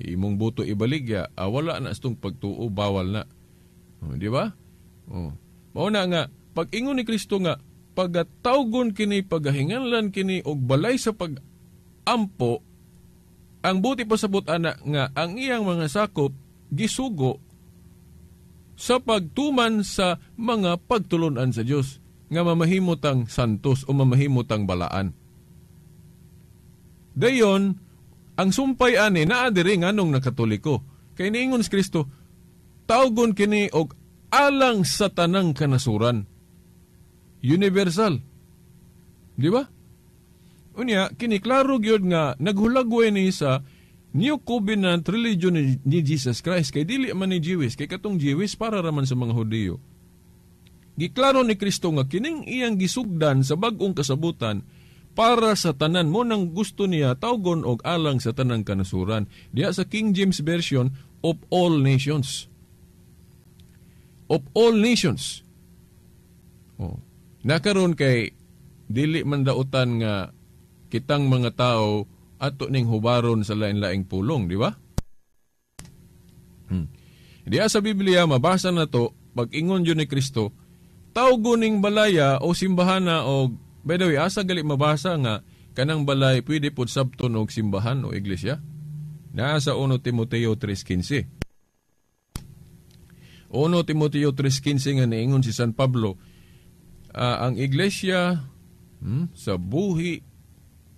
imong boto ibaligya, wala na astong pagtuo, bawal na. O, di ba? O. Mao na nga, pag ingon ni Kristo nga, pagatawgon kini, pagahinganlan kini, og balay sa pagampo, ang buti pasabot ana nga, ang iyang mga sakop, gisugo sa pagtuman sa mga pagtulunan sa Dios nga mamahimutang santos o mamahimutang balaan. Dayon, ang sumpay ani naa diri nganong nakatoliko. Kay niingon si Kristo, tawgon kini og alang sa tanang kanasuran. Universal. Di ba? Unya, kini klaro gyud nga naghulagway ni sa New Covenant religion ni Jesus Christ. Kay dili man ni Jewish, kay katong Jewish para raman sa mga Hudiyo. Giklaro ni Kristo nga kining iyang gisugdan sa bag-ong kasabutan para sa tanan mo nang gusto niya tawgon og alang sa tanang kanasuran. Diha sa King James Version, of all nations. Of all nations. Oh. Nakaron kay dili man dautan nga kitang mga tao ato ning hubaron sa lain-laing pulong, di ba? Diha sa Biblia mabasa na to pag ingon jud ni Kristo, tawgon ning balaya o simbahana o, by the way, asa gali mabasa nga kanang balay pwede pod sabton og simbahan o iglesia? Naa sa 1 Timoteo 3:15. 1 Timoteo 3:15 nga niingon si San Pablo, ang iglesia sa buhi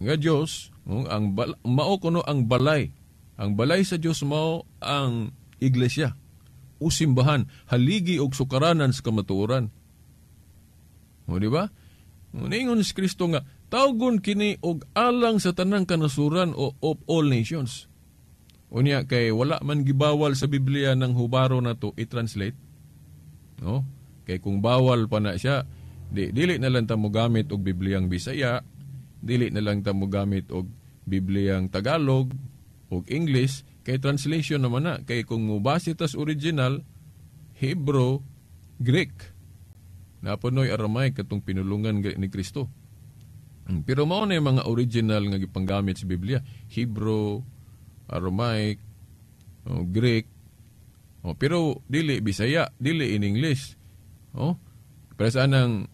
nga Dios, ang mao kuno ang balay. Ang balay sa Dios mao ang iglesia o simbahan, haligi og sukaranan sa kamatuoran. O, di ba? Niingon si Kristo nga, tawgon kini og alang sa tanang kanasuran o of all nations. Unya, kay wala man gibawal sa Biblia ng hubaro na to i-translate. No? Kay kung bawal pa na siya, dili na lang ta mo gamit og Bibliang Bisaya, dili na lang ta mo gamit og Bibliang Tagalog og English, kay translation naman na. Kay kung mubase tas original, Hebrew, Greek. Napunoy Aramaic katong pinulungan ni Kristo. Pero mao na yung mga original nga gipanggamit sa Biblia, Hebrew, Aramaic, Greek. Oh, pero dili Bisaya, dili in English. Oh, para sa anang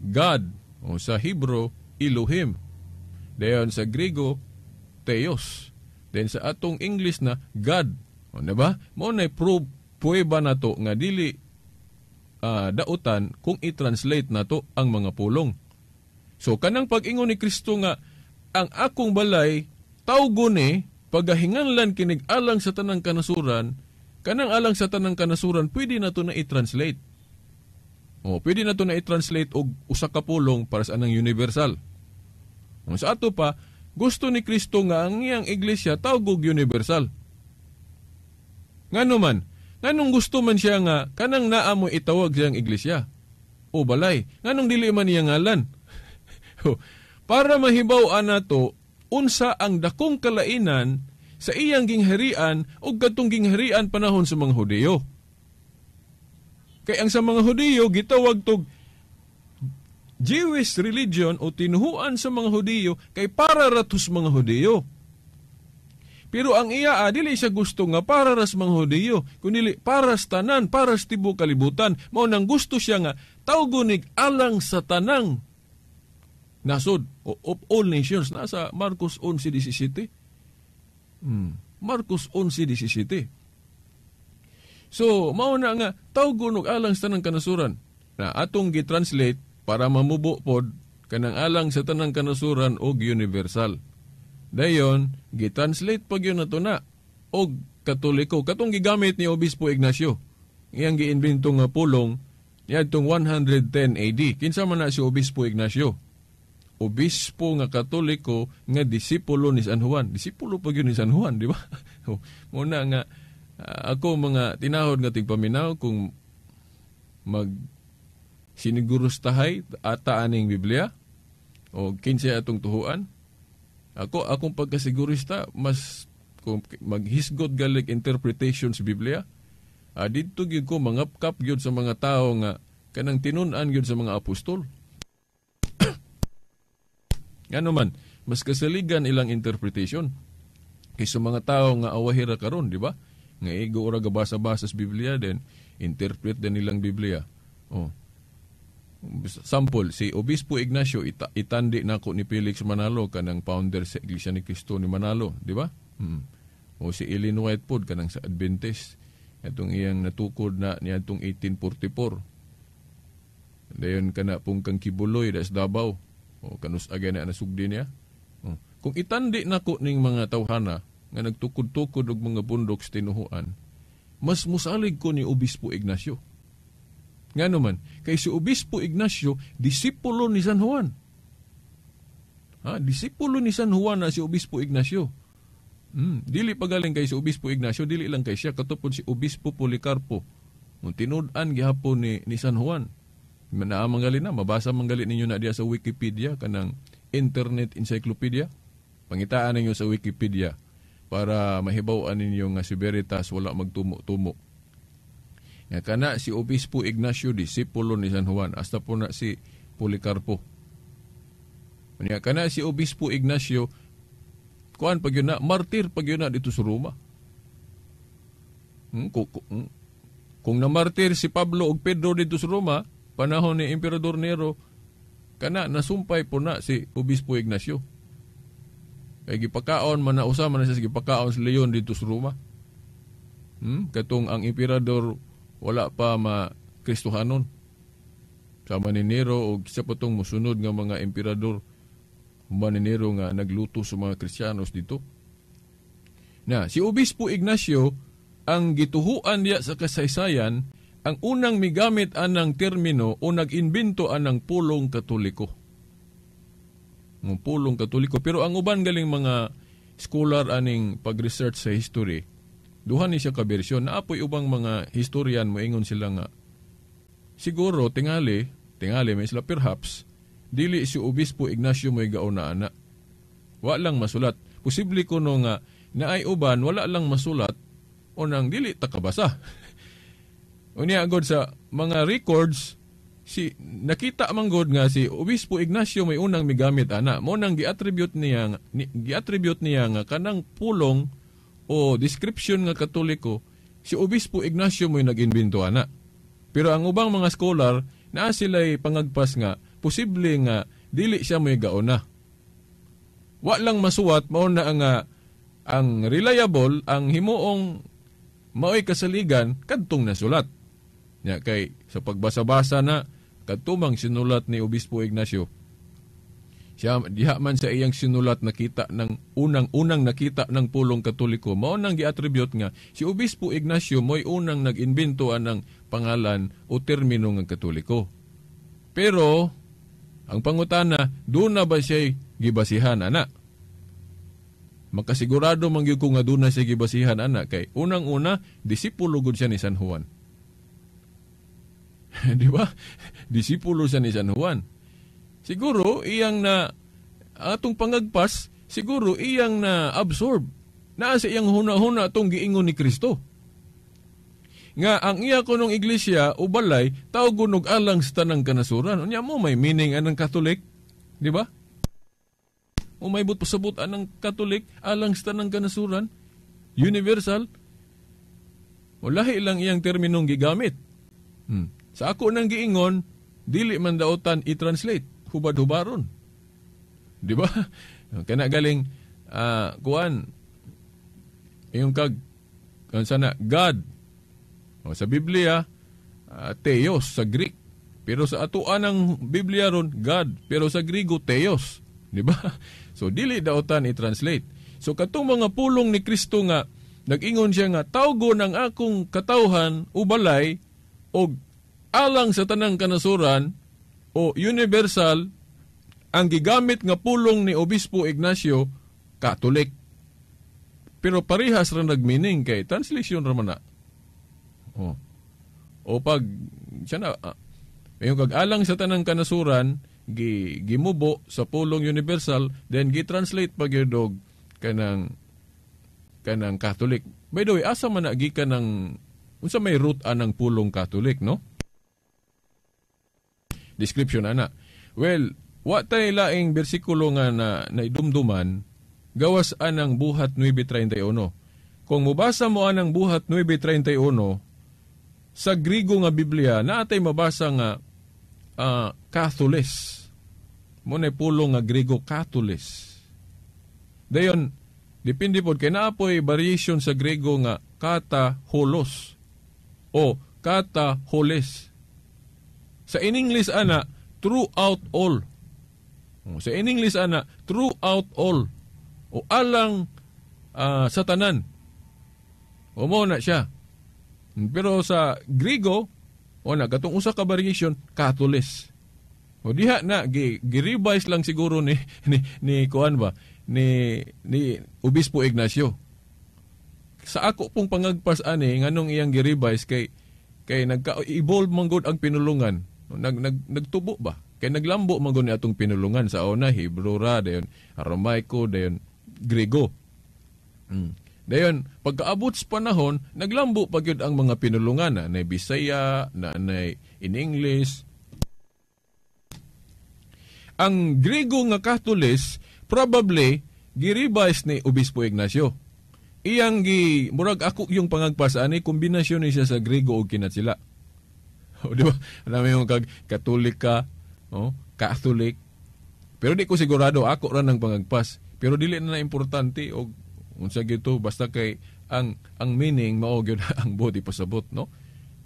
God, oh, sa Hebrew, Elohim. Dayon sa Griego, Theos. Then sa atong English na God. O, diba? Mao na prueba nato nga dili dautan kung i-translate nato ang mga pulong. So kanang pag-ingon ni Kristo nga ang akong balay tawgon ni pagahinganlan kinig alang sa tanang kanasuran, kanang alang sa tanang kanasuran pwede nato na i-translate. O, pwede nato na i-translate og usa ka pulong para sa anang universal. O, sa ato pa, gusto ni Kristo nga ang iyang iglesia tawgog universal. Ngano man, nganong gusto man siya nga kanang naa mo itawag siyang iglesia o balay, nganong dili man niya ngalan? Para mahibaw-an nato unsa ang dakong kalainan sa iyang gingharian o katong gingharian panahon sa mga Hudiyo. Kay ang sa mga Hudiyo gitawag tog Jewish religion o tinuhuan sa mga Hudiyo kay para ratos mga Hudiyo. Pero ang iya dili siya gusto nga para ras mga Hudiyo, kundi para sa tanan, para sa tibuok kalibutan. Mao nang gusto siya nga tawgonig alang sa tanang nasod o of all nations. Nasa Marcos 11:17. Marcos 11:17. So mao na nga tawgon og alang sa tanang kanasuran. Na atong gi-translate para mamubo pod kanang alang sa tanang kanasuran og universal. Dayon gi-translate pag yun nato na og Katoliko katong gigamit ni Obispo Ignacio. Iyang giimbento nga pulong niadtong 110 AD. Kinsa man na si Obispo Ignacio? Obispo nga Katoliko nga disipulo ni San Juan. Disipulo pag yun ni San Juan, di ba? Muna nga ako mga tinahod nga tigpaminaw kung mag siniguros tahay ata aning Biblia o kinsa atong tuhuan. Ako akong pagkasigurista mas kung maghisgot galig interpretation sa Biblia, didto gyud ko mangapkap gyud sa mga tawo nga kanang tinun-an gyud sa mga apostol. Ngano man, mas kasaligan ilang interpretation kaysa mga tawo nga awahira karon, di ba? Nga igo ora gabasa-basa sa Biblia then interpret din nilang Biblia. Oh. Sample, si Obispo Ignacio itandi nako ni Felix Manalo kanang founder sa Iglesia ni Cristo ni Manalo, di ba? O si Ellen White pod kanang sa Adventist, atong iyang natukod na niadtong 1844. Dayon kana pong kang Kibuloy das Davao. O kanus agay na nasugdi niya. O, kung itandi nako ning mga tawhana nga nagtukod-tukod og mga bundok sa tinuhuan, mas musalig ko ni Obispo Ignacio. Ngano man, kay si Obispo Ignacio, disipulo ni San Juan. Ha, disipulo ni San Juan na si Obispo Ignacio. Dili pagaling kay si Obispo Ignacio, dili lang kay siya, katupod si Obispo Policarpo. Tinud-an gihapon ni San Juan. Naa manggali na, mabasa manggali ninyo na diya sa Wikipedia, kanang Internet Encyclopedia. Pangitaan ninyo sa Wikipedia para mahibaw-an ninyo nga si Veritas wala magtumo-tumo. Nga kana si Obispo Ignacio, disipulo ni San Juan, hasta po na si Policarpo. Nga kana si Obispo Ignacio, kuan pag yun na, martir pag yun na dito sa Roma. Kung namartir si Pablo ug Pedro dito sa Roma, panahon ni Emperador Nero, kana nasumpay po na si Obispo Ignacio. Kay gipakaon man na usa man na siya gipakaon sa leon dito sa Roma. Katong ang emperador wala pa ma-Kristohanon. Sama ni Nero o isa pa tong musunod nga mga emperador ni Nero nga nagluto sa mga Kristiyanos dito. Na, si Obispo Ignacio ang gituhuan niya sa kasaysayan ang unang migamit anang termino o nag-imbento anang pulong Katoliko. Ang pulong Katoliko. Pero ang uban galing mga scholar aning pag-research sa history, duha ni siya ka bersyon. Naapoy ubang mga historian moingon sila nga siguro tingali may sila perhaps dili si Obispo Ignacio mo'y gauna ana. Wa lang masulat. Posible kuno nga naay uban wala lang masulat o nang dili ta kabasa. Unya agod sa mga records Si nakita man gud nga si Obispo Ignacio may unang migamit ana. Mo nang giattribute niya nga kanang pulong o description nga Katoliko, si Obispo Ignacio mo'y nag-imbento ana. Pero ang ubang mga scholar naa sila'y pangagpas nga posible nga dili siya mo'y gauna. Wa lang masuwat, mao na ang reliable, ang himuong mao'y kasaligan kadtong nasulat. Nya kay sa pagbasa-basa na kadtumang sinulat ni Obispo Ignacio. Siya diha man sa iyang sinulat nakita ng unang-unang nakita ng pulong Katoliko, mao nang giattribute nga si Obispo Ignacio mo'y unang nag-imbento anang pangalan o termino nga Katoliko. Pero ang pangutana, doon na ba siya gibasihan ana? Makasigurado man gyud ko nga doon na siya gibasihan ana kay unang-una disipulo gud siya ni San Juan. Di ba? Disipulo siya ni San Juan. Siguro iyang na atong pangagpas, siguro iyang na absorb. Naa sa iyang huna-huna atong giingon ni Kristo. Nga ang iya kunong iglesia o balay tawgon og alang sa tanang kanasuran. Unya mo may meaning anang Catholic, di ba? O may but pasabot anang Catholic alang sa tanang kanasuran, universal. O lahi lang iyang terminong gigamit. Sa ako nang giingon, dili man daotan i-translate, hubad-hubaron. Di ba? Kana galing kuan yung kag sana God. O, sa Biblia, Theos sa Greek. Pero sa atoan ng Biblia ron, God. Pero sa Griego, Theos. Di ba? So dili daotan i-translate. So katong mga pulong ni Kristo nga nag-ingon siya nga tawgon ang akong katawhan o balay og alang sa tanang kanasuran o universal, ang gigamit nga pulong ni Obispo Ignacio, Catholic. Pero parehas ra nagmeaning kay translation ra man na. Oh. O pag siya na yung kag alang sa tanang kanasuran gimubo sa pulong universal, then gi-translate pa gyud og kanang Catholic. By the way, asa man na gikan ng unsa may root anang pulong Catholic, no? Description ana. Well, wa tay laing bersikulo nga na naidumduman gawas anang Buhat 9:31. Kung mobasa mo anang Buhat 9:31 sa Grigo nga Biblia, naatay mabasa nga Catholis. Mo na pulong nga Grigo, Catholis. Dayon, depende pod kay naapoy variation sa Grigo nga kata holos o kata holes. Sa in English ana, throughout all. Sa in English ana, throughout all. O alang sa tanan. O mo na siya. Pero sa Grigo, o na katong usa ka variation, Catholis. O diha na gi-revise lang siguro ni ni kuan ba ni Obispo Ignacio. Sa ako pong pangagpas ani nganong iyang gi-revise kay nagka-evolve man gud ang pinulungan. Nagtubo ba? Kay naglambo man gud ni atong pinulungan sa una Hebrew ra, dayon Aramaico, dayon Griego. Dayon pagkaabot sa panahon, naglambo pa gyud ang mga pinulungan na nay Bisaya, na nay in English. Ang Griego nga Catholis probably gi-revise ni Obispo Ignacio. Iyang gi murag ako yung pangagpas ani kombinasyon ni siya sa Griego ug kinatsila. O di ba? Alam mo yung kag Katolika, oh, Catholic. Pero di ko sigurado ako ra nang pangagpas. Pero dili na importante og unsa gito basta kay ang meaning mao gyud ang buot ipasabot, no?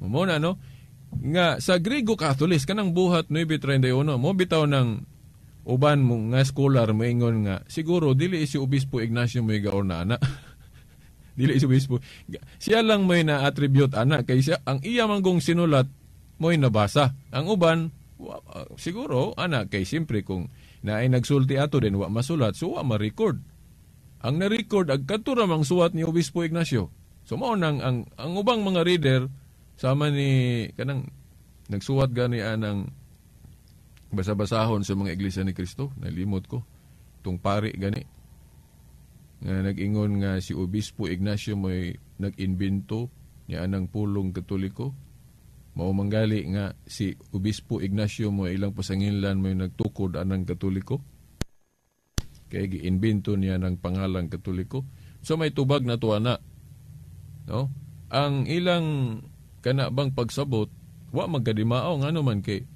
Mo na no nga sa Griego Catholis kanang Buhat 9:31 mo bitaw ng uban mo nga scholar moingon nga siguro dili si Obispo Ignacio mo gaon na ana. Dili si Obispo. Siya lang may na-attribute ana kay siya ang iya manggong sinulat mo'y nabasa. Ang uban siguro ana kay siyempre kung naay nagsulti ato din wa masulat so wa ma-record. Ang na-record ag kadto ra mang suwat ni Obispo Ignacio. So mao nang ang ubang mga reader sama ni kanang nagsuwat gani anang basa-basahon sa mga iglesia ni Kristo, nalimot ko tung pari gani nga nag-ingon nga si Obispo Ignacio may nag-imbento niya anang pulong Katoliko. Mao manggali nga si Obispo Ignacio mo ilang pasanginlan mo nagtukod anang Katoliko. Kay giimbento niya ng pangalang Katoliko. So may tubag na tuwa na. No? Ang ilang kana bang pagsabot, wa magkadimao ngano man kay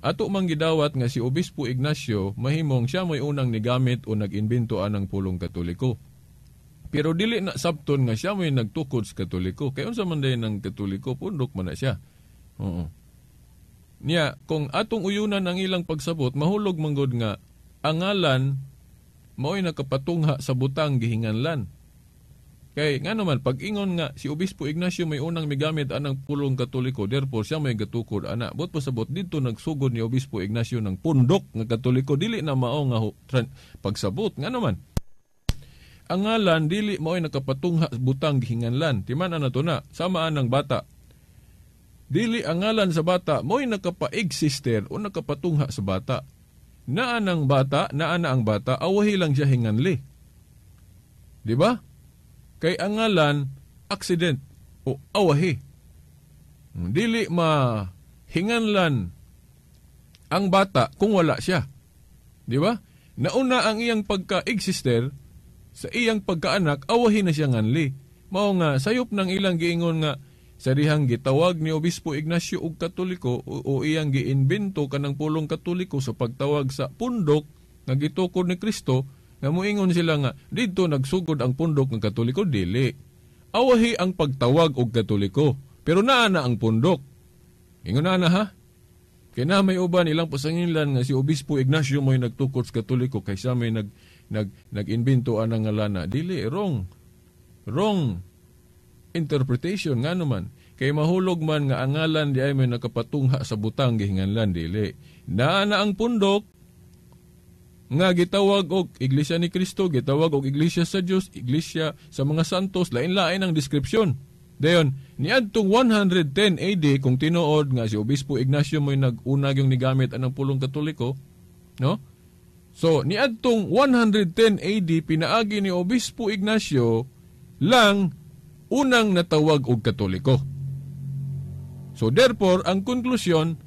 ato man gidawat nga si Obispo Ignacio mahimong siya mo'y unang nigamit o nag-imbento anang pulong Katoliko. Pero dili na sabton nga siya mo'y nagtukod sa Katoliko. Kay unsa man day ng Katoliko, pundok man na siya. Oo. Niya, kung atong uyunan ang ilang pagsabot, mahulog manggod nga ang ngalan mao'y nakapatungha sa butang gihinganlan. Kay nga naman, pag-ingon nga si Obispo Ignacio may unang migamit anang pulong Katoliko, therefore siya may gatukod ana. Bot pasabot dito nagsugod ni Obispo Ignacio ng pundok nga Katoliko, dili na mao nga pagsabot. Nga naman, ang ngalan dili mao'y nakapatungha butang gihinganlan. Timan na to na, samaan ng bata. Dili ang ngalan sa bata mao'y nakapa-exister o nakapatungha sa bata. Naa ng bata, naa na ang bata, awahi lang siya hinganli. Di ba? Kay ang ngalan, accident o awahi. Dili mahinganlan ang bata kung wala siya. Di ba? Nauna ang iyang pagka-exister sa iyang pagkaanak, awahi na siya nganli. Mao nga, sayop ng ilang giingon nga, sa dihang gitawag ni Obispo Ignacio og Katoliko o iyang giimbento kanang pulong Katoliko sa pagtawag sa pundok nga gitukod ni Kristo, nga moingon sila nga didto nagsugod ang pundok ng Katoliko, dili. Awahi ang pagtawag og Katoliko, pero naa na ang pundok. Ingon na na ha? Kay na may uban ilang pasanginlan nga si Obispo Ignacio mo'y nagtukod sa Katoliko kaysa may nag-imbento anang ngalana. Dili, wrong. Wrong interpretation nga naman. Kay mahulog man nga ang ngalan di ay may nakapatungha sa butang gihinganlan, dili. Naa na ang pundok nga gitawag og Iglesia ni Kristo, gitawag og Iglesia sa Dios, Iglesia sa mga santos, lain-lain ang description. Dayon, niadtong 110 AD, kung tinuod nga si Obispo Ignacio mo'y nag-unag yung nigamit anang pulong Katoliko, no? So, niadtong 110 AD, pinaagi ni Obispo Ignacio lang unang natawag og Katoliko. So, therefore, ang konklusyon,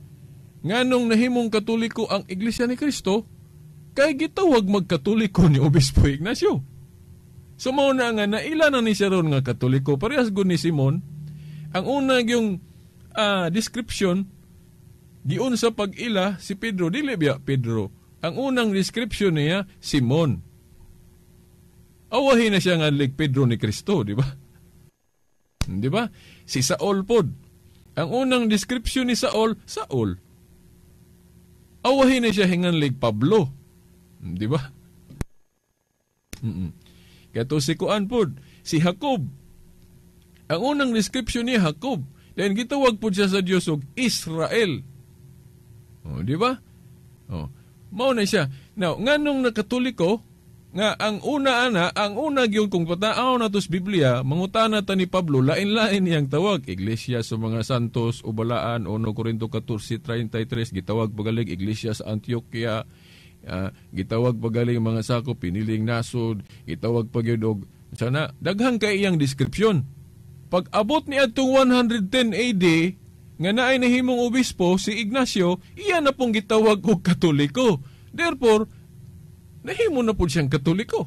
nganong nahimong Katoliko ang Iglesia ni Kristo, kay gitawag magkatoliko ni Obispo Ignacio. So mao na nga naila na ni siya ron nga Katoliko. Parehas gud ni Simon. Ang una yung description giun sa pag-ila si Pedro, dili biya Pedro. Ang unang description niya Simon. Awahin na siya nga lig Pedro ni Kristo, di ba? Di ba? Si Saul pod. Ang unang description ni Saul, Saul. Awahin na siya hinganlig Pablo. Di ba? Kato si Kuan pod, si Jacob. Ang unang description ni Jacob, then gitawag pod siya sa Dios og Israel. Oh, di ba? Oh, mao na siya. Now, nganong nakatoliko nga ang una ana, ang una gyud kung pataaw na tos Biblia, mangutana ta ni Pablo, lain-lain niyang tawag. Iglesia sa mga santos o balaan, 1 Corinto 14:33, gitawag pagalig Iglesia sa Antioquia, gitawag pagaling mga sakop, piniling nasod, gitawag pagyud og sana daghang kay iyang description. Pag abot ni adtong 110 AD nga naay nahimong obispo si Ignacio, iya na pong gitawag og Katoliko. Therefore, nahimo na pud siyang Katoliko.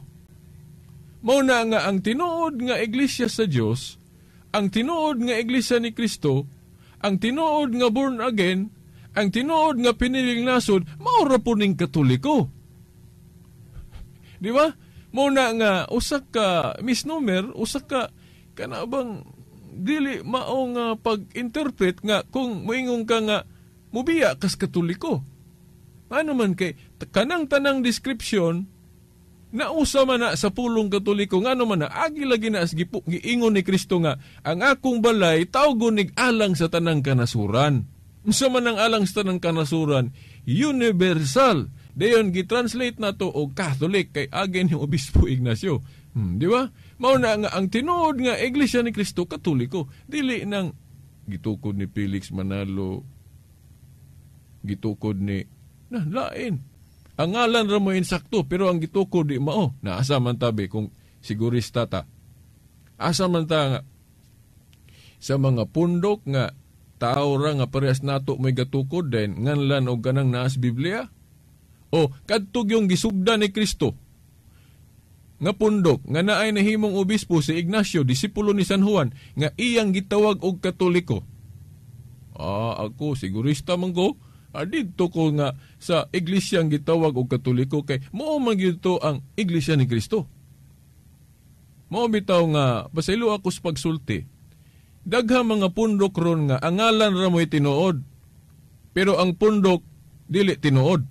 Mao na nga ang tinuod nga Iglesia sa Dios, ang tinuod nga Iglesia ni Kristo, ang tinuod nga born again, ang tinuod nga piniling nasod, mao ra po ning Katoliko. Di ba? Mao na nga usa ka misnomer, usa ka kana bang dili mao nga pag-interpret nga kung moingon ka nga mubiya kas Katoliko. Ano man kay kanang tanang description nausa man na sa pulong Katoliko, ngano man na agi lagi na as giingon ni Kristo nga ang akong balay tawgon nig alang sa tanang kanasuran. Unsa man ang alang sa tanang kanasuran? Universal. Dayon gitranslate na to og Catholic kay agi ni Obispo Ignacio. Di ba? Mao na nga ang tinuod nga Iglesia ni Kristo Katoliko, dili nang gitukod ni Felix Manalo, gitukod ni na lain. Ang ngalan ra mo insakto pero ang gitukod di mao. Naasa man tabi kung sigurista ta. Asa man ta nga sa mga pundok nga Tao ra nga parehas nato may gatukod din nganlan og kanang naas Biblia. O kadto yung gisugdan ni Kristo nga pundok nga naay nahimong obispo si Ignacio, disipulo ni San Juan, nga iyang gitawag og Katoliko. Ako sigurista man ko, didto ko nga sa iglesia ang gitawag og Katoliko kay mao man gyud to ang iglesia ni Kristo. Mao bitaw nga pasaylo ako sa pagsulti. Daghang mga pundok ron nga ang ngalan ra mo'y tinuod, pero ang pundok dili tinuod.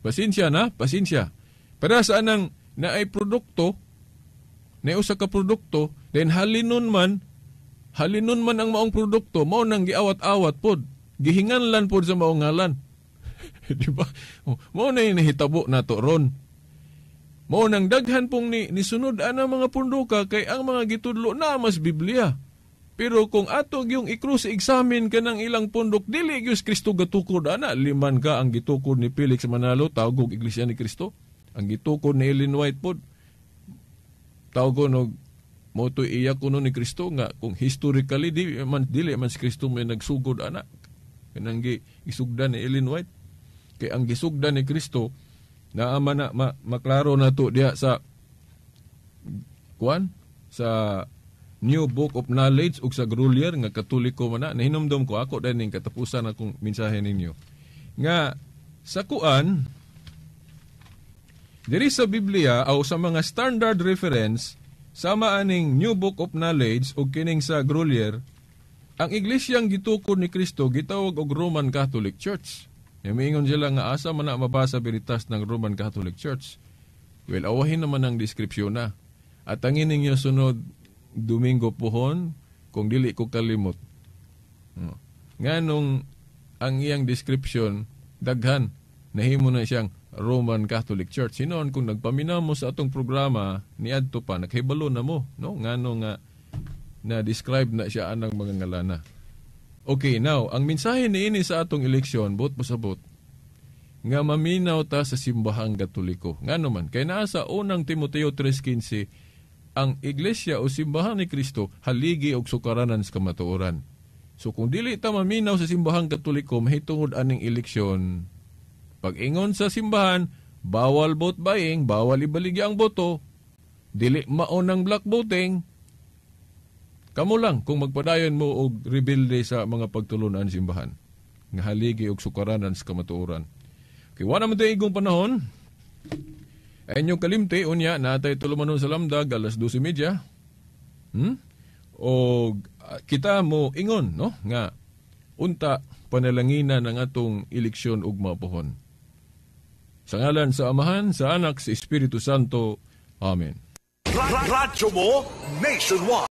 Pasensya na, pasensya. Para sa anang naay produkto, naay usa ka produkto, then halinon man ang maong produkto, mao nang giawat-awat pod, gihinganlan pod sa maong ngalan. Di ba? Mao na nahitabo nato ron. Mao nang daghan pong nisunod ana mga punduka kay ang mga gitudlo na mas Biblia. Pero kung ato yung i-cross-examine ka ng ilang pundok, dili gyud Kristo gatukod ana. Liman ka ang gitukod ni Felix Manalo, tawag og Iglesia ni Kristo. Ang gitukod ni Ellen White pod, tawag og mo to iya kuno ni Kristo nga kung historically dili man si Kristo may nagsugod ana. Kanang gisugdan ni Ellen White. Kay ang gisugdan ni Kristo naa man na maklaro na to diha sa kuan sa New Book of Knowledge ug sa Grolier nga Katoliko man na. Nahinumdom ko ako dahil ning katapusan akong mensahe ninyo nga sa kuan diri sa Biblia o sa mga standard reference sama aning New Book of Knowledge ug kining sa Grolier, ang iglesyang gitukod ni Kristo gitawag og Roman Catholic Church. Miingon sila nga asa man na mabasa veritas ng Roman Catholic Church. Well, awahin naman ang deskripsyon na. At ang ninyo sunod Domingo pohon kung dili ko kalimot. Nganong ang iyang description daghan nahimo na siyang Roman Catholic Church. Sinon kung nagpaminaw mo sa atong programa niadto pa naghibalo na mo, no? Ngano nga na describe na siya anang mga ngalana. Okay, now, ang mensahe niini sa atong eleksyon, bot pasabot, nga maminaw ta sa simbahang Katoliko. Ngano man, kay naa sa unang Timoteo 3:15, ang iglesia o simbahan ni Kristo haligi og sukaranan sa kamatuoran. So kung dili ta maminaw sa simbahang Katoliko, mahitungod aning eleksyon. Pag-ingon sa simbahan, bawal vote buying, bawal ibaligya ang boto, dili maon ang black voting. Kamo lang kung magpadayon mo og rebelde sa mga pagtulunan simbahan nga haligi og sukaranan sa kamatuoran. Okay, wala man tayo igong panahon. Ay inyong kalimti, unya, natay tulumanon sa lamdag, alas 12:30. O kita mo ingon, no? Nga, unta panalangina ng atong eleksyon ug mapuhon. Sa ngalan sa Amahan, sa Anak, sa Espiritu Santo. Amen. Radyo mo, nationwide.